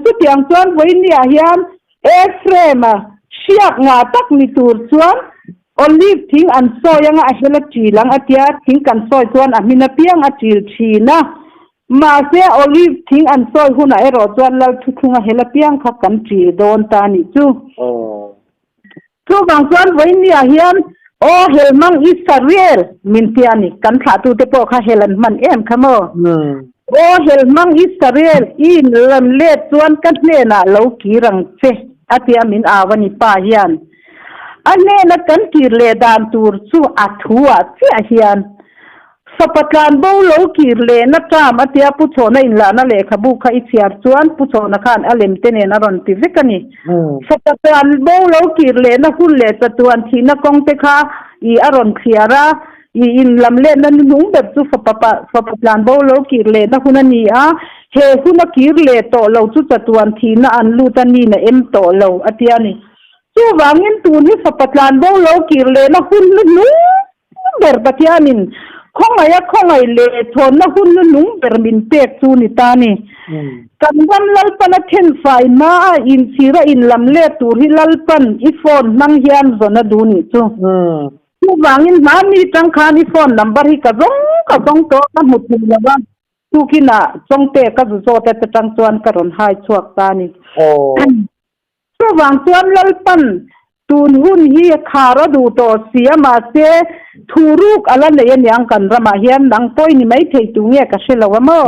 Chutiang chuan vawinia hian Ephraim-a hriak ngah tak ni tur chuan olive thing an sawi anga a hel a ṭil ang a tia, thing kan sawi chuan a hmin apiang a ṭil ṭhin a. Mahse olive thing an sawi hunah erawh chuan lal thuthlung a hel apiang kha kan ṭil dawn ta a nih chu. Chuvang chuan vawinia hian aw hel hmang Israel min tia ni, kan thlahtute pawh kha hel an hman em kha maw? Aw hel hmang Israel i inrem let chuan ka hnenah lo kir ang che a tia min au a ni pa hian. A hnena kan kir leh dan tur chu a thu ah chiah hian Fapa tlan bo lo kir lehna term a tia Pu Chhawna inlahna lehkhabu kha i chhiar chuan Pu Chhawna khan a lem te nen a rawn ti vek a ni. Fapa tlan bo lo kir lehna hun leh chatuan thihna kawng te kha i a rawn thliar a, i inlam lehna hnuhnung ber chu fapa pa fapa tlan bo lo kir lehna hun a ni a, he hun a kir leh tawh lo chu chatuan thihna an lut a nin a em tawh lo a tia ni. Chuvangin tun hi fapa tlan bo lo kir lehna hun hnuhnung ber Pathianin khawngaih a khawngaih leh thawnna hun hnuhnung ber min pek chu ni ta ni. Kan ram Lalpan a thenfai hma a inchhir a inlam let tur hi Lalpan i phone hmang hian zawn a duh nih chu. Chuvangin hmani tang khan i phone number hi ka zawng ka zawng tawh ka hmu thei lo a, tukinah Chawngte ka zu zawt e ta tang chuan ka rawn hai chhuak ta a ni. Chuvang chuan Lalpan tun hun hi khar a duh tawh si a, mahse thu ruk a la nei aniang kan ramah hian nang pawi ni mai thei tu nge ka hre lo a maw?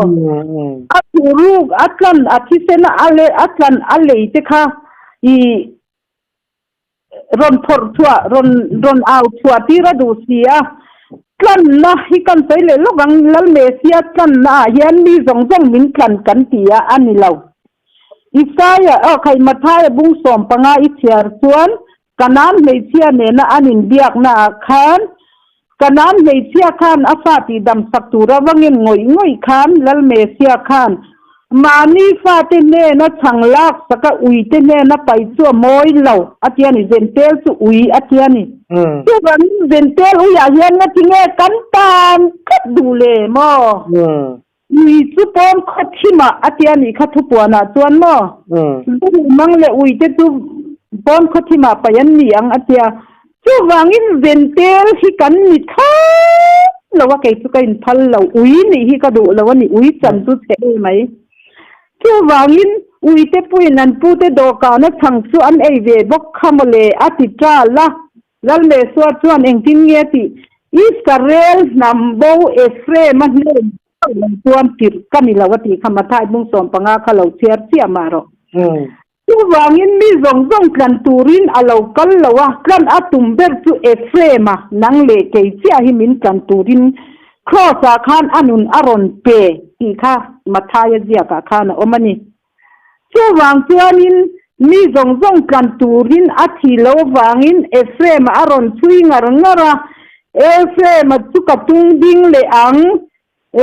A thu ruk a tlan a thisen a a tlan a lei te kha i rawn phawrh chhuah rawn rawn au chhuah tir a duh si a, tlanna hi kan sawi leh lawk ang Lalmesia tlanna ah hian mi zawng zawng min tlan kan ti a a ni lo. Isaia aw khaih Mathaia bung 15 i chhiar chuan Kanaan hmeichhia nena an inbiakna ah khan Kanaan hmeichhia khan a fa tihdam sak tur avangin ngawih ngawih khan Lalmesia khan mahni fate hnena chhang lak saka uite hnena pai chu a mawi lo a ti a ni, Zentel chu ui a ti a ni. Chuvangin Zentel uiah hian ngatinge kan tan tlat duh le maw? Ui chu pawn khaw thimah a ti a nih kha thupuanah chuan maw? Zu mang leh uite chu pawn khaw thimah paih an ni ang a ti a. Chuvangin Zentel hi kan ni thlawt lo a, kei chu ka inphal lo. Ui nih hi ka duh lo a ni, ui chan chu chhe em mai. Chuvangin uite puiin an pute dawhkana chhang chu an ei ve bawk kha mawle a ti ṭal a. Lalmesua chuan engtin nge tih Israel hnam bo Ephraim-a hnen chauh lo chuan tirh ka ni lo a tih kha Mathai bung 15 kha lo chhiar chiah mah rawh. Chuvangin mi zawng zawng tlan turin a lo kal lo a, tlan a tum ber chu Ephraim-a nang leh kei chiah hi min tlan turin Kraws-ah khan a nun a rawn pe tih kha Mathai-a ziakah khan a awm a ni. Chuvang chuanin mi zawng zawng tlan turin a thi lo vangin Ephraim-a a rawn chhui ngar ngar a, Ephraim-a chu ka tung ding leh ang,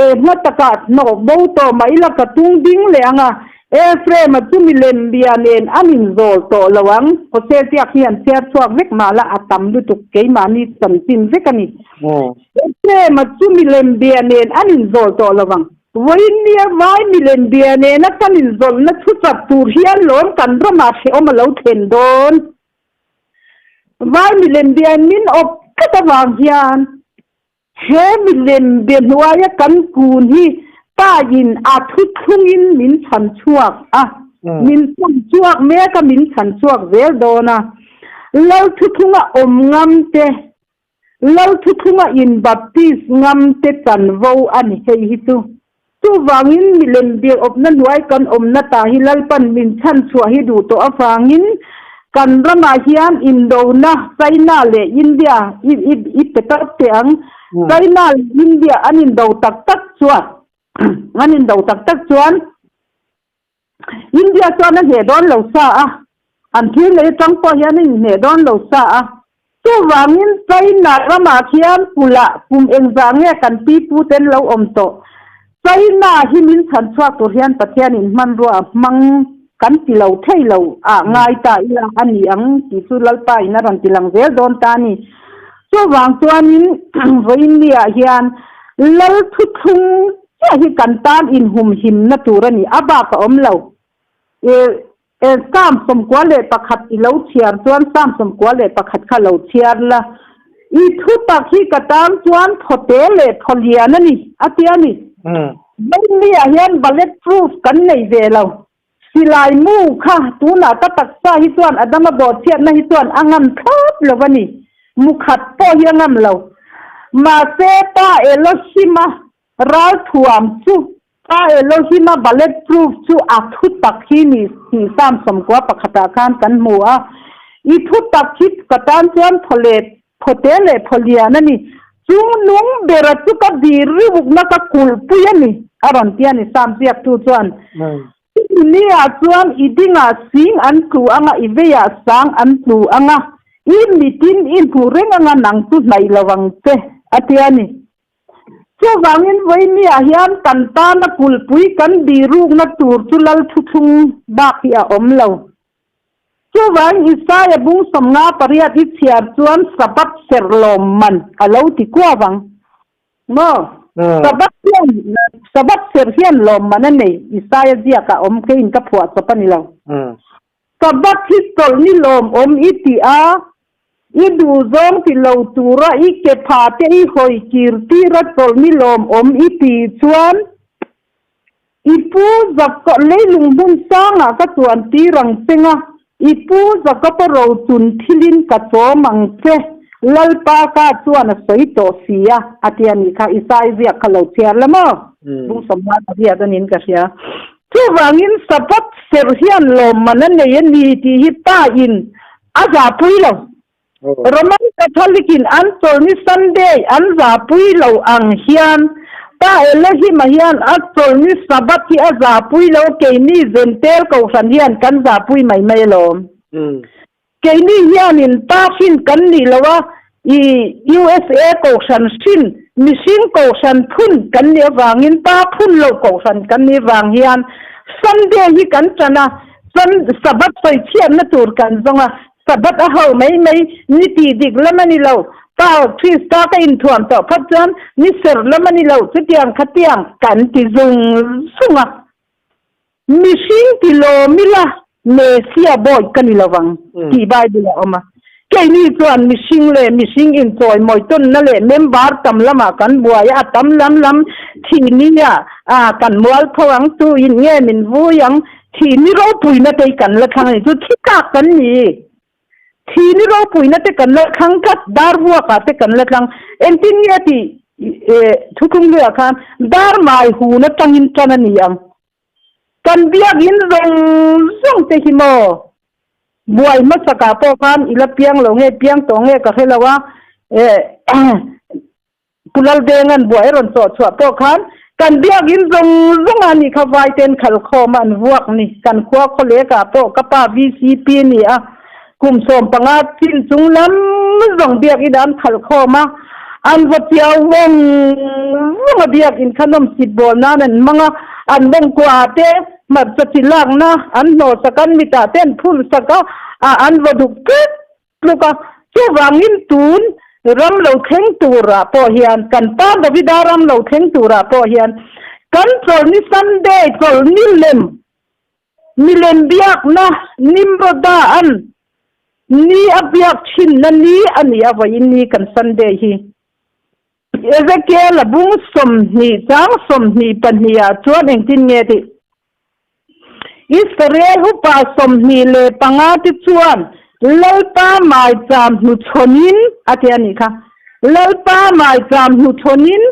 e hma takah hnawh bo tawh mah ila ka tung ding leh ang a, Ephraim-a chu milem bia nen an inzawl tawh lo ang. Hosea ziak hi an chhiar chhuak vek mah la a tam lutuk keimahni chanchin vek a ni. Ephraim-a chu milem bia nen an inzawl tawh lo ang. Vawinia vai milem bia nena kan inzawlhna thu chat tur hian lawm kan ramah hrehawm a lo thlen dawn. Vai milem biain min awp tlat avang hian he milem bia hnuaia kan kun hi pain a thuthlungin min chhan chhuak a, min chhan chhuak mek a, min chhan chhuak zel dawn a. Lal thuthlunga awm ngam te Lal thuthlunga in baptist ngam te chanvo a ni hei hi chu. Chuvangin milem biak awpna hnuai kan awmna ta hi Lalpan min chhanchhuah hi duh tawh avangin kan ramah hian indona China leh India i i i pe tawp teh ang. China leh India an indo tak tak chuan an indo tak tak chuan India chuan a hneh dawn lo sa a, an thil nei atang pawh hian a inhneh dawn lo sa a. Chuvangin China ramah khian pulah kum engzah nge kan pi pu ten lo awm tawh. China hi min chhan chhuak tur hian Pathianin hmanrua a hmang kan ti lo thei lo ah ngai ta ila a ni ang tih chu Lalpa in a rawn ti lang zel dawn ta a ni. Chuvang chuanin vawiinniah hian Lal thuthlung Chiah hi kan tan inhumhimna tur a ni, a bak a awm lo. E, e, Psalm 91 i lo chhiar chuan Psalm 91 kha lo chhiar la. I thutak hi ka tan chuan phawte leh phawlian a ni, a ti a ni. Vawiinniah hian bullet proof kan nei ve lo. Silai mu kha tunah ka taksa hi chuan Adama bawhchhiatna hi chuan a ngam thlawp lo a ni. Mu khat pawh hi a ngam lo. Mahse, Pa Elohim-a ralthuam chu, Pa Elohim-a bullet proof chu a thu tak hi ni tih Psalm 91 ah khan kan hmu a. I thu tak hi ka tan chuan phawlet, phawte leh phawlian a ni. Chung nung bera chu ka bir riukna ka kulhpui a ni, a rawn ti a ni Psalm ziaktu chuan. Chumi ah chuan i dingah sing an tlu anga, i veiah sang an tlu anga, i mitin i hmu reng anga nang chu hnaih lo ang che, a ti a ni. Chuvangin vawinia hian kan tana kulhpui kan birukna tur chu Lal thuthlung bak hi a awm lo. Chuvangin Isaia bung 58 i chhiar chuan Sabbath serh lawm man a lo ti kuau ang. Maw? Sabbath hian, Sabbath serh hian lawmman a nei, Isaia ziakah awm keiin ka phuah chawp a ni lo. Sabbath hi chawlh ni lawmawm i ti a, I duhzawng ti lo tura i ke pha te i hawi kir tir a chawlhni lawmawm i tih chuan i pu Zaka leilung hmun sangah ka chuan tir ang che nga, i pu Zakapa rochun thilin ka chawm ang che, Lalpa ka chuan a sawi tawh si a, a ti a nih kha, Isai ziak kha lo chhiar la maw? Bung sawmnga ka ziak a niin ka hria. Chuvangin Sabbath serh hian lawmman a nei a ni tih hi pa in a zahpui lo. Roman Catholic in an chawlhni Sunday an zahpui lo ang hian Pa Elohim-a hian a chawlhni Sabbath hi a zahpui lo, keini Zentel Kohhran hian kan zahpui mai mai alawm. Keini hianin pa hrin kan nih lo a, i USA kohhran hrin, mihring kohhran phun kan nih avangin pa phun loh kohhran kan nih vang hian Sunday hi kan tan a, Sun, Sabbath sawi chhiatna tur kan zawng a, Sabbath a ho mai mai, ni tih dik lam a ni lo, pa Krista ka inthuam tawh phawt chuan ni serh lam a ni lo, chutiang khatiang kan ti zung zung a. Mihring ti lawm ila Messia bawi ka ni lovang tih Bible a awm a. Keini chuan mihring leh mihring inchawimawi tawnna leh member tam lamah kan buai a, a tam lam lam thih nia kan mualpho ang, tu in nge min vui ang, thih ni ropuina te hi kan la thlang a ni. Chu thi tlak kan ni. Thi ni ropuina te kan la thlang tlat, dar vuakah te kan la thlang. Engtin nge tih thuthlung hnuaiah khan dar mai hun atangin tan a ni ang. Kan biakinn zawng zawng te hi maw buai hmasakah pawh khan i la piang lo nge piang tawh nge ka hre lo a, Pu Laldenga'n buai a rawn chawh chhuah pawh khan kan biakinn zawng zawng a nih kha vaiten khalkhawm a an vuak ni. Kan khua khawlekah pawh ka pa VCP a ni a, kum 15 chin chung lam zawng biakinn ah an khalkhawm a, an va chiau vawng vawng a biakinn kha nawmsip bawl nan an hmang a, an bawngkua te hmarcha chi lakna an hnawhsak an mitah te an phunsak a, an va duk tlut Tluk a, chuvangin tun ram lo thleng turah pawh hian, kan pa Davida ram lo thleng turah pawh hian, kan chawlhni Sunday chawlhni lem, milem biakna Nimroda an ni a biak thinna ni a ni a, vawiin ni kan Sunday hi. Ezekiel a bung 20 chang 22 ah chuan engtin nge tih? Israel upa 25 te chuan Lalpa maicham hnuchhawnin a ti a nih kha. Lalpa maicham hnuchhawnin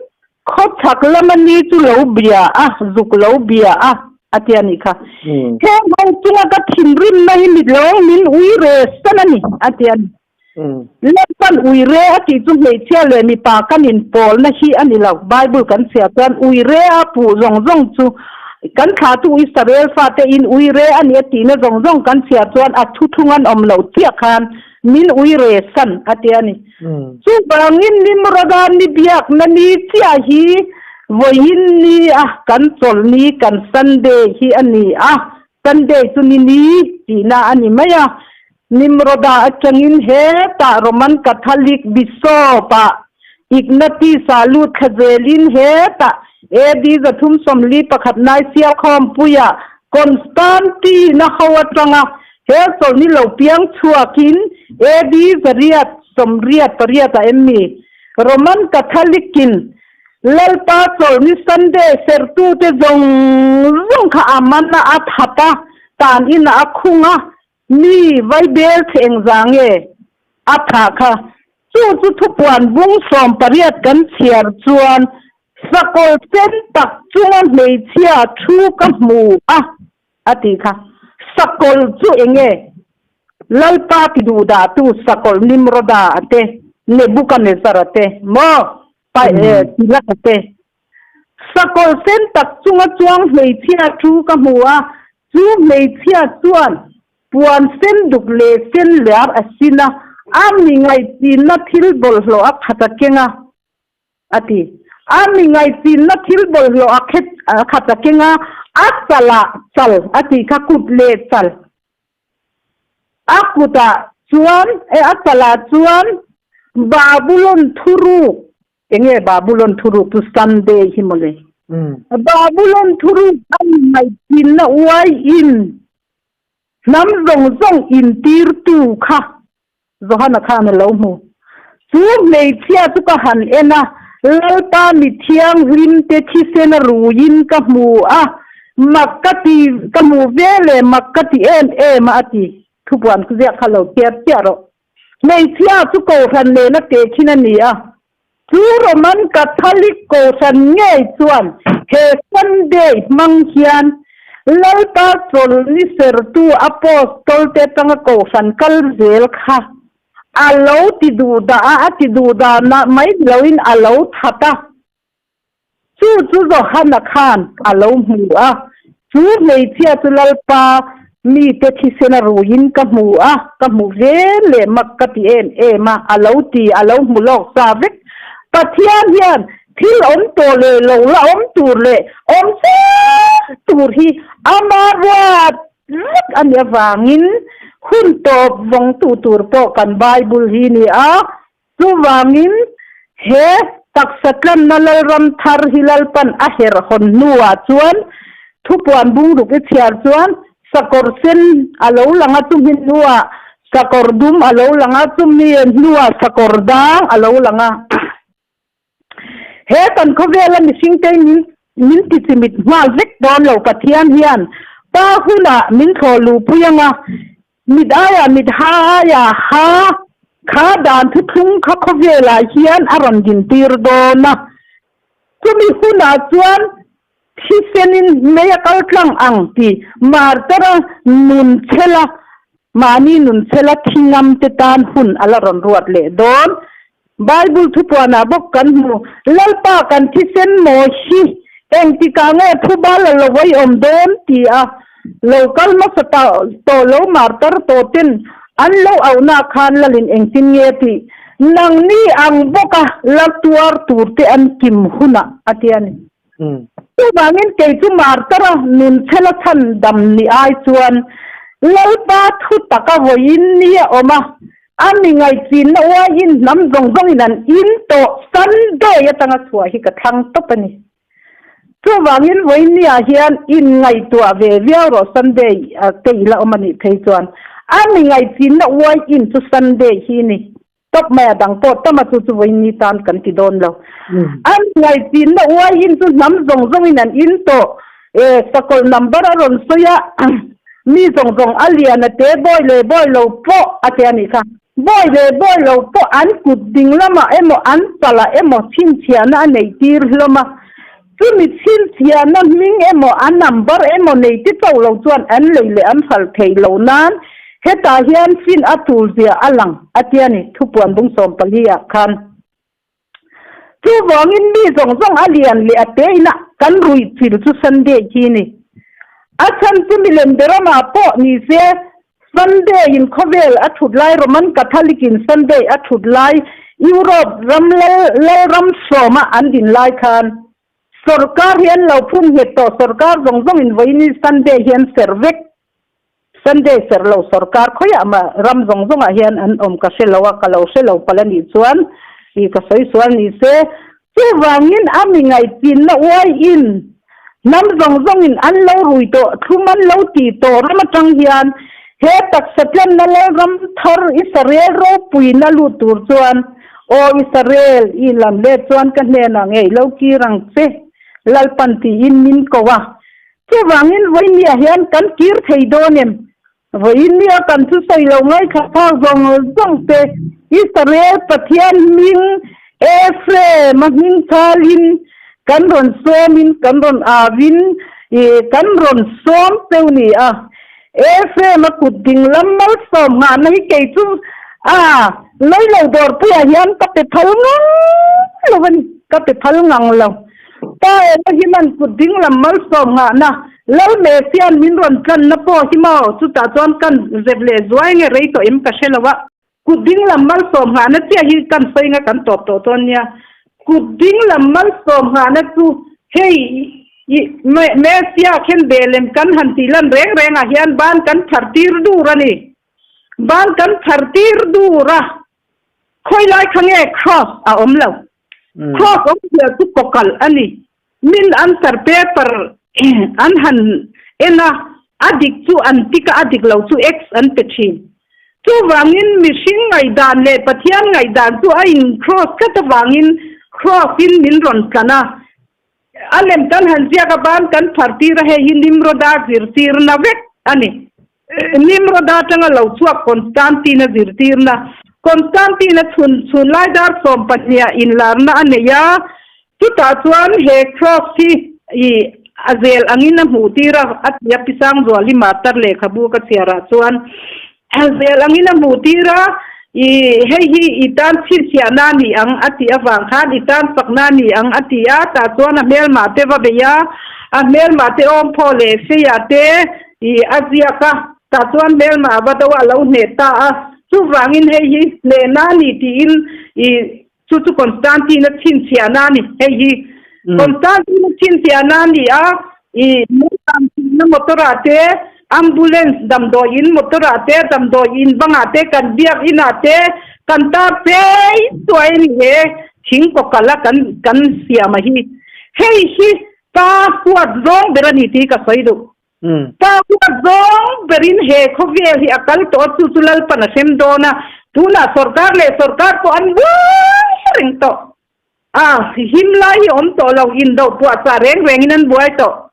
khawchhak lama ni chu lo bia a, zuk lo bia a, a ti a nih kha. Heng ho chunga ka thinrimna hi mit lawng min ui re san a ni, a ti a ni. Lalpan ui re a tih chu hmeichhia leh mipa kan inpawlna hi a ni lo. Bible kan chhiah chuan ui re a puh zawng zawng chu kan thlahtu Israel fate in ui re a ni a tihna zawng zawng kan chhiah chuan a thuthlung an awm loh chiah khan min ui re san a ti a ni. Chuvangin Nimroda ni biakna ni chiah hi vawiin ni a kan chawlh ni kan Sunday hi a ni a, Sunday chu ni ni tihna a ni mai a. Nimroda atangin hetah Roman Catholic Bishop-ah Ignatius-a lut thla zelin hetah AD 341 Nicaea khawmpuiah Constantine-a ho atanga he chawlhni lo piang chhuakin AD 888 ah em ni Roman Catholic-in Lalpa chawlhni Sunday sertute zawng zawng kha a man a, a that a, tan inah a khung a, Mi vaibel che engzah nge a thah kha? Chu chu thupuan bung 18 kan chhiar chuan sakawlh sen tak chunga hmeichhia thu ka hmu a, a tih kha. Sakawlh chu enge? Lalpa ti duh dahtu sakawlh Nimroda a te, Nebukanezzar a te, maw? Pilata te. Sakawlh sen tak chunga chuang hmeichhia thu ka hmu a, chu hmeichhia chuan puan sen duk leh sen liar a sin a, a mi ngaihchinna thil bawlhhlawh a khat a keng a, a ti. A mi ngaihchinna thil bawlhhlawh a khet a khat a keng a, a chalah chal a tih kha kut leh chal. A kutah chuan, a chalah chuan Babulon thuruk Enge Babulon thuruk chu Sunday hi mawle. Babulon thuruk a ngaihchinna uai in hnam zawng zawng intirtu kha. Johana khan a lo hmu. Chu hmeichhia chu ka han en a, Lalpa mi thianghlim te thisen a ruiin ka hmu a, mak ka ti, ka hmu ve leh mak ka ti em em a, a ti. Thupuan ziak kha lo chhiar chiah rawh. Hmeichhia chu kohhran nena tehkhin a ni a, chu Roman Catholic kohhran ngei chuan he Sunday hmang hian Lalpa chawlhni sertu Apostol te atanga kohhran kal zel kha a lo ti duh dah a, a ti duh dah mai loin a lo that a. Chu chu Johana khan a lo hmu a, Chu hmeichhia chu Lalpa mite thisen a ruiin ka hmu a, ka hmu ve leh mak ka ti em em a, a lo ti, a lo hmu lawk sa vek. Pathian hian thil awm tawh leh lo la awm tur leh awm zel tur hi ama ruat vek a nih avangin hun tawp vawngtu tur pawh kan Bible hi ni a, Chuvangin, he taksa tlanna Lalram thar hi Lalpan a herh hawn hnuah chuan thupuan bungruk i chhiar chuan sakawr sen a lo lang a, chumi hnuah sakawr dum a lo lang a, chumi hnuah sakawr dang a lo lang a. He kan khawvela mihringte min min ti chimit nghal vek dawn lo Pathian hian pa hunah min thlawh luhpui anga mit aiah mit ha aiah ha kha dan thuthlung kha khawvelah hian a rawn dintir dawn a chumi hunah chuan Thisenin mei a kal tlang ang tih Martara nun chhela mahni nun chhela thi ngam te tan hun a la rawn ruat leh dawn. Bible thupuanah bawk kan hmu, Lalpa kan thisen maw hi engtikah nge phubal a lo vawi awm dawn ti a lo kal hmasa tawh lo Martar tawh ten an lo auhna khan lalin engtin nge tih nangni ang bawka la tuar tur te an kim hunah a ti a ni. Chuvangin kei chu Martara nun chhela chhan dam ni ai chuan Lalpa thu taka vawiin ni a awm a, a mi ngaihchinna uaiin hnam zawng zawngin an in tawh Sunday atanga chhuah hi ka thlang tawp a ni. Chuvangin vawiin ni ah hian in ngaihtuah ve viau rawh Sunday te ila awm a nih phei chuan a mi ngaihchinna uaiin chu Sunday hi ni. Tawp mai a dang pawh tama chu chu vawiin ni tan kan ti dawn lo. An ngaihchinna uaiin chu hnam zawng zawngin an in tawh. E, sakawlh number a rawn sawi a, mi zawng zawng a lian a te bawi leh bawi lo pawh a ti a nih kha. Bawi leh bawi lo pawh an kut ding lamah emaw an chalah emaw chhinchhiahna a neih tir hlawm a. Chumi chhinchhiahna hming emaw a number emaw nei ti chauh lo chuan an lei leh an hralh theih loh nan hetah hian fin a tul zia a lang a tia ni, thupuan bung 14 ah khan. Chuvangin mi zawng zawng a lian leh a te ina kan ruih chil chu Sunday khi ni. A chhan chu milem beramah pawh ni se Sunday in khawvel a thut lai Roman Catholic in Sunday a thut lai Europe ram lal lalram sawma an din lai khan sorkar hi an lo phun nghet tawh sorkar zawng zawng in vawiin in Sunday hi an serh vek Sunday serh lo sorkar khawiah mah ram zawng zawng ah hian an awm ka hre lo a ka lo hre lo palh a nih chuan i ka sawi sual ni se Chuvangin a mi ngaihchinna uaiin hnam zawng zawngin an lo rui tawh, thlum an lo tih tawh ram atang hian he taksa tlanna Lalram thar Israel ropuina lut tur chuan, Aw Israel, i lam let chuan ka hnenah ngei lo kir ang che, Lalpan tiin min ko a. Chuvangin vawinia hian kan kir thei dawn em? Vawiin nia kan chu sawi lo ngaithla phak zawng zawng te, Israel Pathian hming Ephraim a hming thalin kan rawn sawmin kan rawn avin kan rawn sawm cheu ni a. Ephraim a kut ding lam malsawm nghahna hi kei chu a lei lo dawrpuiah hian ka pe phal ngang lo a ni, ka pe phal ngang lo. Pa Elohim-a'n kut ding lam malsawm nghahna Lal Messia'n min rawn tlanna pawh hi maw? Chutah chuan kan zep leh zuai nge rei tawh em ka hre lo a. Kut ding lam malsawm nghahna chiah hi kan sawi nga kan tawp tawh dawn nia. Kut ding lam malsawm nghahna chu hei i Messia khen be lem kan han tih lan reng rengah hian ban kan phar tir dur a ni. Ban kan phar tir dur a. Khawi lai kha nge cross a awm lo. Cross awm zia chu kawkalh a ni. Min answer paper an han en a, a dik chu an tick a, a dik lo chu X an pe thin. Chuvangin mihring ngaihdan leh Pathian ngaihdan chu a in cross tlat avangin cross in min rawn tlan a. A lem kan han ziak a ban kan phar tir a, hei hi Nimroda zirtirna vek a ni. Nimroda atanga lo chhuak Constantine-a zirtirna. Constantine-a chhun chhun lai dar sawmpahniha inlarna a nei a, chutah chuan he cross hi ih a zel angin a hmuh tir a, a ti a, Pisangzuali Martar lehkhabu ka chhiarah chuan a zel angin a hmuh tir a, ih hei hi i tan chhinchhiahna a ni ang a tih avang khan i tan fakna a ni ang a ti a, tah chuan a hmelmah te va bei a, a hmelmah te awmphaw leh feiah te Ih a ziak a, tah chuan hmelma a va do a lo hneh ta a, chuvangin hei hi hnehna a ni tiin ih chu chu Constantine-a chhinchhiahna a ni, hei hi Constantine-a chhinchhiahna a ni a, ih naupang thihna motor-ah te, ambulance damdawi in motor-ah te, damdawi in bangah te, kan biak inah te kan tar phei chuai a ni he thing kawkalh a kan kan siam a hi, hei hi Pa huat zawng ber a ni tih ka sawi duh. Pa huat zawng berin he khawvel hi a kal tawh a, chu chu Lalpan a hrem dawn a, tunah sorkar leh sorkar pawh an buai reng tawh. A him lai hi awm tawh lo, indo puahchah reng rengin an buai tawh.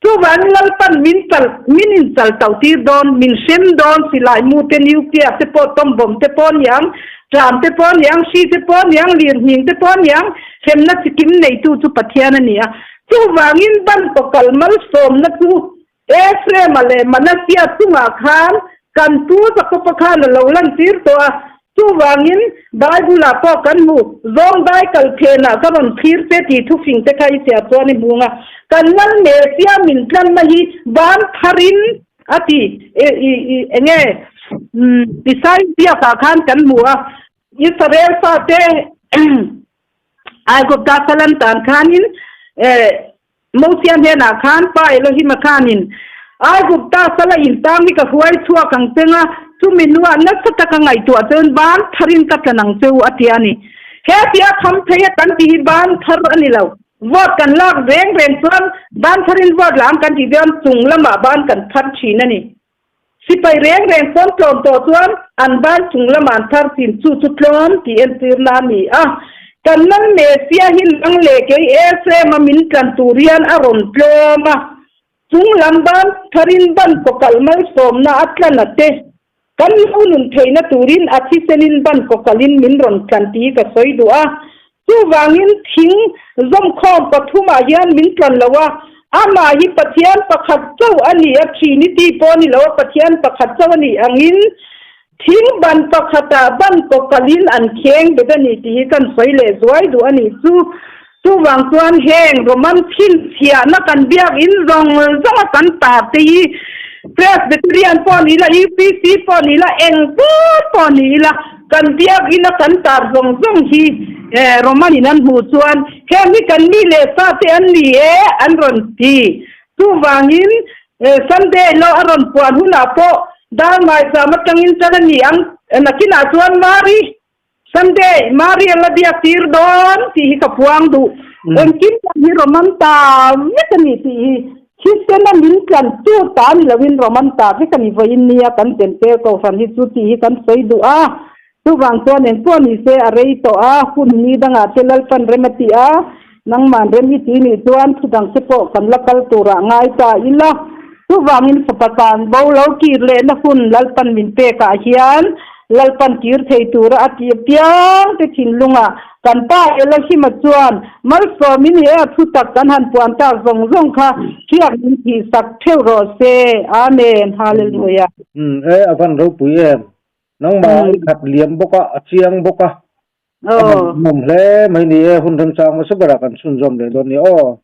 Chuvangin Lalpan min chal, min inchal tauh tir dawn, min hrem dawn, silai mu te, nuclear te pawh, atom bomb te pawh a niang, Ṭam te pawh a niang, hri te pawh a niang, lirhning te pawh a niang, hremna chikim neitu chu Pathian a ni a. Chuvangin ban kawkal malsawmna chu Ephraim-a leh Manasseh chungah khan kan pu Jakob-a khan a lo lantir tawh a. Chuvangin Bible-ah pawh kan hmu, Zawng dai kal phenah ka rawn thlir che tih thufing te kha i chhiar chuan i hmung a. Kan lal Messiah min tlanna hi ban tharin A ti, i, i, i, enge, umm, Isai biakah khan kan hmu a, Israel fate Aigupta salan tan khanin, eh, Mosia hnenah khan Pa Elohim-a khanin, Aigupta sala intang hi ka hruai chhuak ang cheng a, chumi hnuah nasa taka ngaihtuah chuan ban tharin ka tlan ang che u, a ti a ni. He tia kham phei a kan tih hi ban thar a ni lo. Vote kan lak reng reng chuan ban tharin vote la ang kan tih chuan chung lamah ban kan thar thin a ni. Sipai reng reng pawn tlawm tawh chuan an ban chung lamah an thar thin, chu chu tlawm tih entirna a ni a. Kan nan Messia hi nang leh kei Ephraim-a min tlan tur hian a rawn tlawm a, chung lam ban tharin ban kawkalh malsawmna a tlan a te. Kan lo nun theihna turin a thisenin ban kawkalhin min rawn tlan tih ka sawi duh a. Chuvangin thing zawmkhawm pathumah hian min tlan lo a, amah hi Pathian pakhat chauh a ni a, Trinity pawh a ni lo a, Pathian pakhat chauh a nih angin thing ban pakhatah ban kawkalhin an kheng bet a ni tih hi kan sawi leh zuai duh a nih chu. Chuvang chuan heng Roman chhinchhiahna kan biakinn zawng zawnga kan tar te hi Presbyterian pawh ni ila, UPC pawh ni ila, eng pawh pawh ni ila kan biakinn a kan tar zawng zawng hi Roman in an hmuh chuan heng hi kan mi leh sa te an ni e an rawn ti. Chuvangin Sunday law a rawn puan hunah pawh dar ngaihzam atangin tan a ni ang nakinah chuan Mari Sunday, Maria la biak tir dawn tih hi ka puang duh. Engkim tak hi Roman ta vek a ni tih hi thisen a min tlan tu ta ni loin Roman ta vek a ni vawiin nia kan Jentail kohhran hi chu tih hi kan sawi duh a. Chuvang chuan engpawh ni se a rei tawh a, hun ni dangah te Lalpan rem a ti a, nangman rem i ti nih chuan thu dang te pawh kan la kal turah ngai ta ila. Chuvangin fapa tan bo lo kir lehna hun Lalpan min pekah hian Lalpan kir thei tura a tih apiang te thinlungah kan pa Elohim-a chuan malsawmin he a thu tak kan han puan tak zawng zawng kha hriak min thih sak theuh rawh se. Amen. Hallelujah. Umm e, a van ropui em. Nangmah i khat liam bawk a, a chiang bawk a. A nuam hle mai ni e, hun remchang hmasa berah kan chhunzawm leh dawn nia aw.